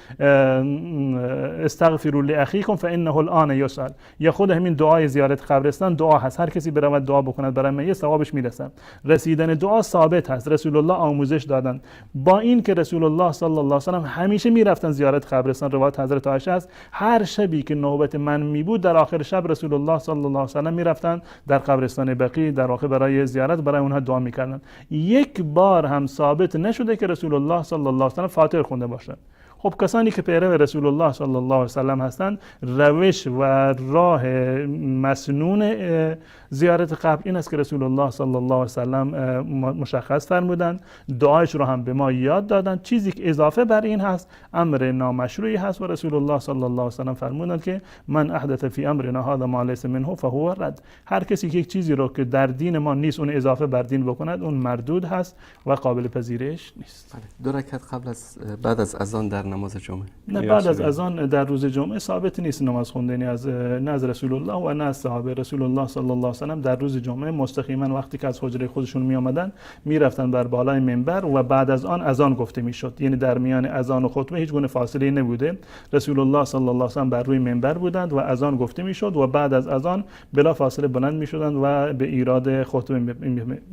استغفروا لاخیکم فانه الان یسأل، یا خود همین دعای زیارت قبرستان دعا هست، هر کسی برود دعا بکند برای من یه ثوابش میرسه. رسیدن دعا ثابت هست، رسول الله آموزش دادن. با این که رسول الله صلی الله علیه و سلم همیشه میرفتن زیارت قبرستان، روایت حضرت عایشه است، هر شبی که نوبت من می بود در آخر شب رسول الله صلی الله علیه و سلم میرفتن در قبرستان بقیع، در واقع برای زیارت برای اونها دعا میکردن. یک بار هم ثابت نشده که رسول الله صلی الله علیه و سلم فاتحه خونده باشند. خب کسانی که پیرو رسول الله صلی الله علیه و سلم هستند، روش و راه مسنون زیارت قبر این است که رسول الله صلی الله علیه و سلم مشخص فرمودند، دعایش رو هم به ما یاد دادند. چیزی که اضافه بر این هست امر نامشروعی هست و رسول الله صلی الله علیه و سلم فرمودند که من احدث فی امرنا هذا ما لیس منه فهو رد. هر کسی که یک چیزی رو که در دین ما نیست اون اضافه بر دین بکند، اون مردود هست و قابل پذیرش نیست. دو رکعت قبل از بعد از اذان در نماز جمعه؟ نه، بعد از اذان در روز جمعه ثابت نیست نماز خوندنی از نه از رسول الله و نه از صحابه. رسول الله صلی الله علیه و سلم در روز جمعه مستقیما وقتی که از حجره خودشون می آمدن می رفتن بر بالای منبر و بعد از آن اذان گفته میشد، یعنی در میان اذان و خطبه هیچ گونه فاصله نبوده. رسول الله صلی الله علیه و سلم بر روی منبر بودند و اذان گفته میشد و بعد از اذان بلا فاصله بلند میشدند و به ایراد خطبه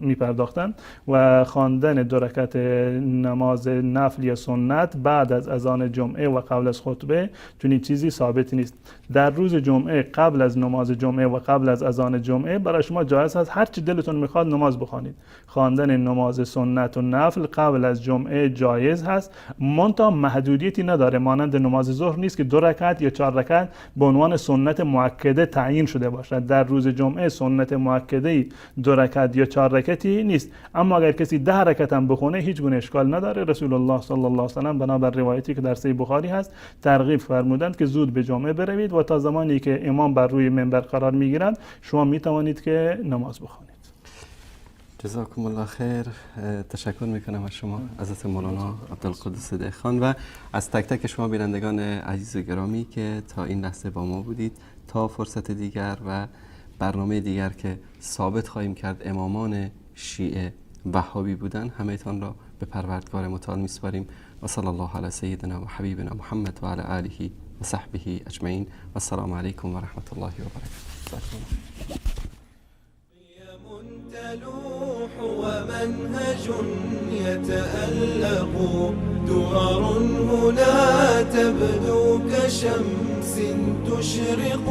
می پرداختند و خواندن دو رکعت نماز نفل یا سنت بعد از اذان جمعه و قبل از خطبه چنین چیزی ثابت نیست. در روز جمعه قبل از نماز جمعه و قبل از اذان جمعه برای شما جایز هست هر چی دلتون میخواد نماز بخوانید. خواندن نماز سنت و نفل قبل از جمعه جایز هست، منتها محدودیتی نداره، مانند نماز ظهر نیست که 2 رکعت یا 4 رکعت به عنوان سنت مؤکده تعیین شده باشد. در روز جمعه سنت مؤکده 2 رکعت یا 4 رکعتی نیست، اما اگر کسی 10 رکعت هم بخونه هیچ گونه اشکال نداره. رسول الله صلی الله علیه و سلم بنابر روایتی که در صحیح بخاری هست ترغیب فرمودند که زود به جمعه بروید و تا زمانی که امام بر روی منبر قرار میگیرند شما میتوانید که نماز بخوانید. جزاکم الله خیر. تشکر میکنم از شما حضرت مولانا عبدالقدوس دهخان و از تک تک شما بینندگان عزیز و گرامی که تا این لحظه با ما بودید. تا فرصت دیگر و برنامه دیگر که ثابت خواهیم کرد امامان شیعه وهابی بودن، همه تان را به پروردگار متعال میسپاریم. و صلی الله علی سیدنا و حبیبنا محمد و علی آله و صحبه اجمعین. و السلام علیکم و رحمت الله و برکاته. تلوح ومنهج يتألق، درر هنا تبدو كشمس تشرق.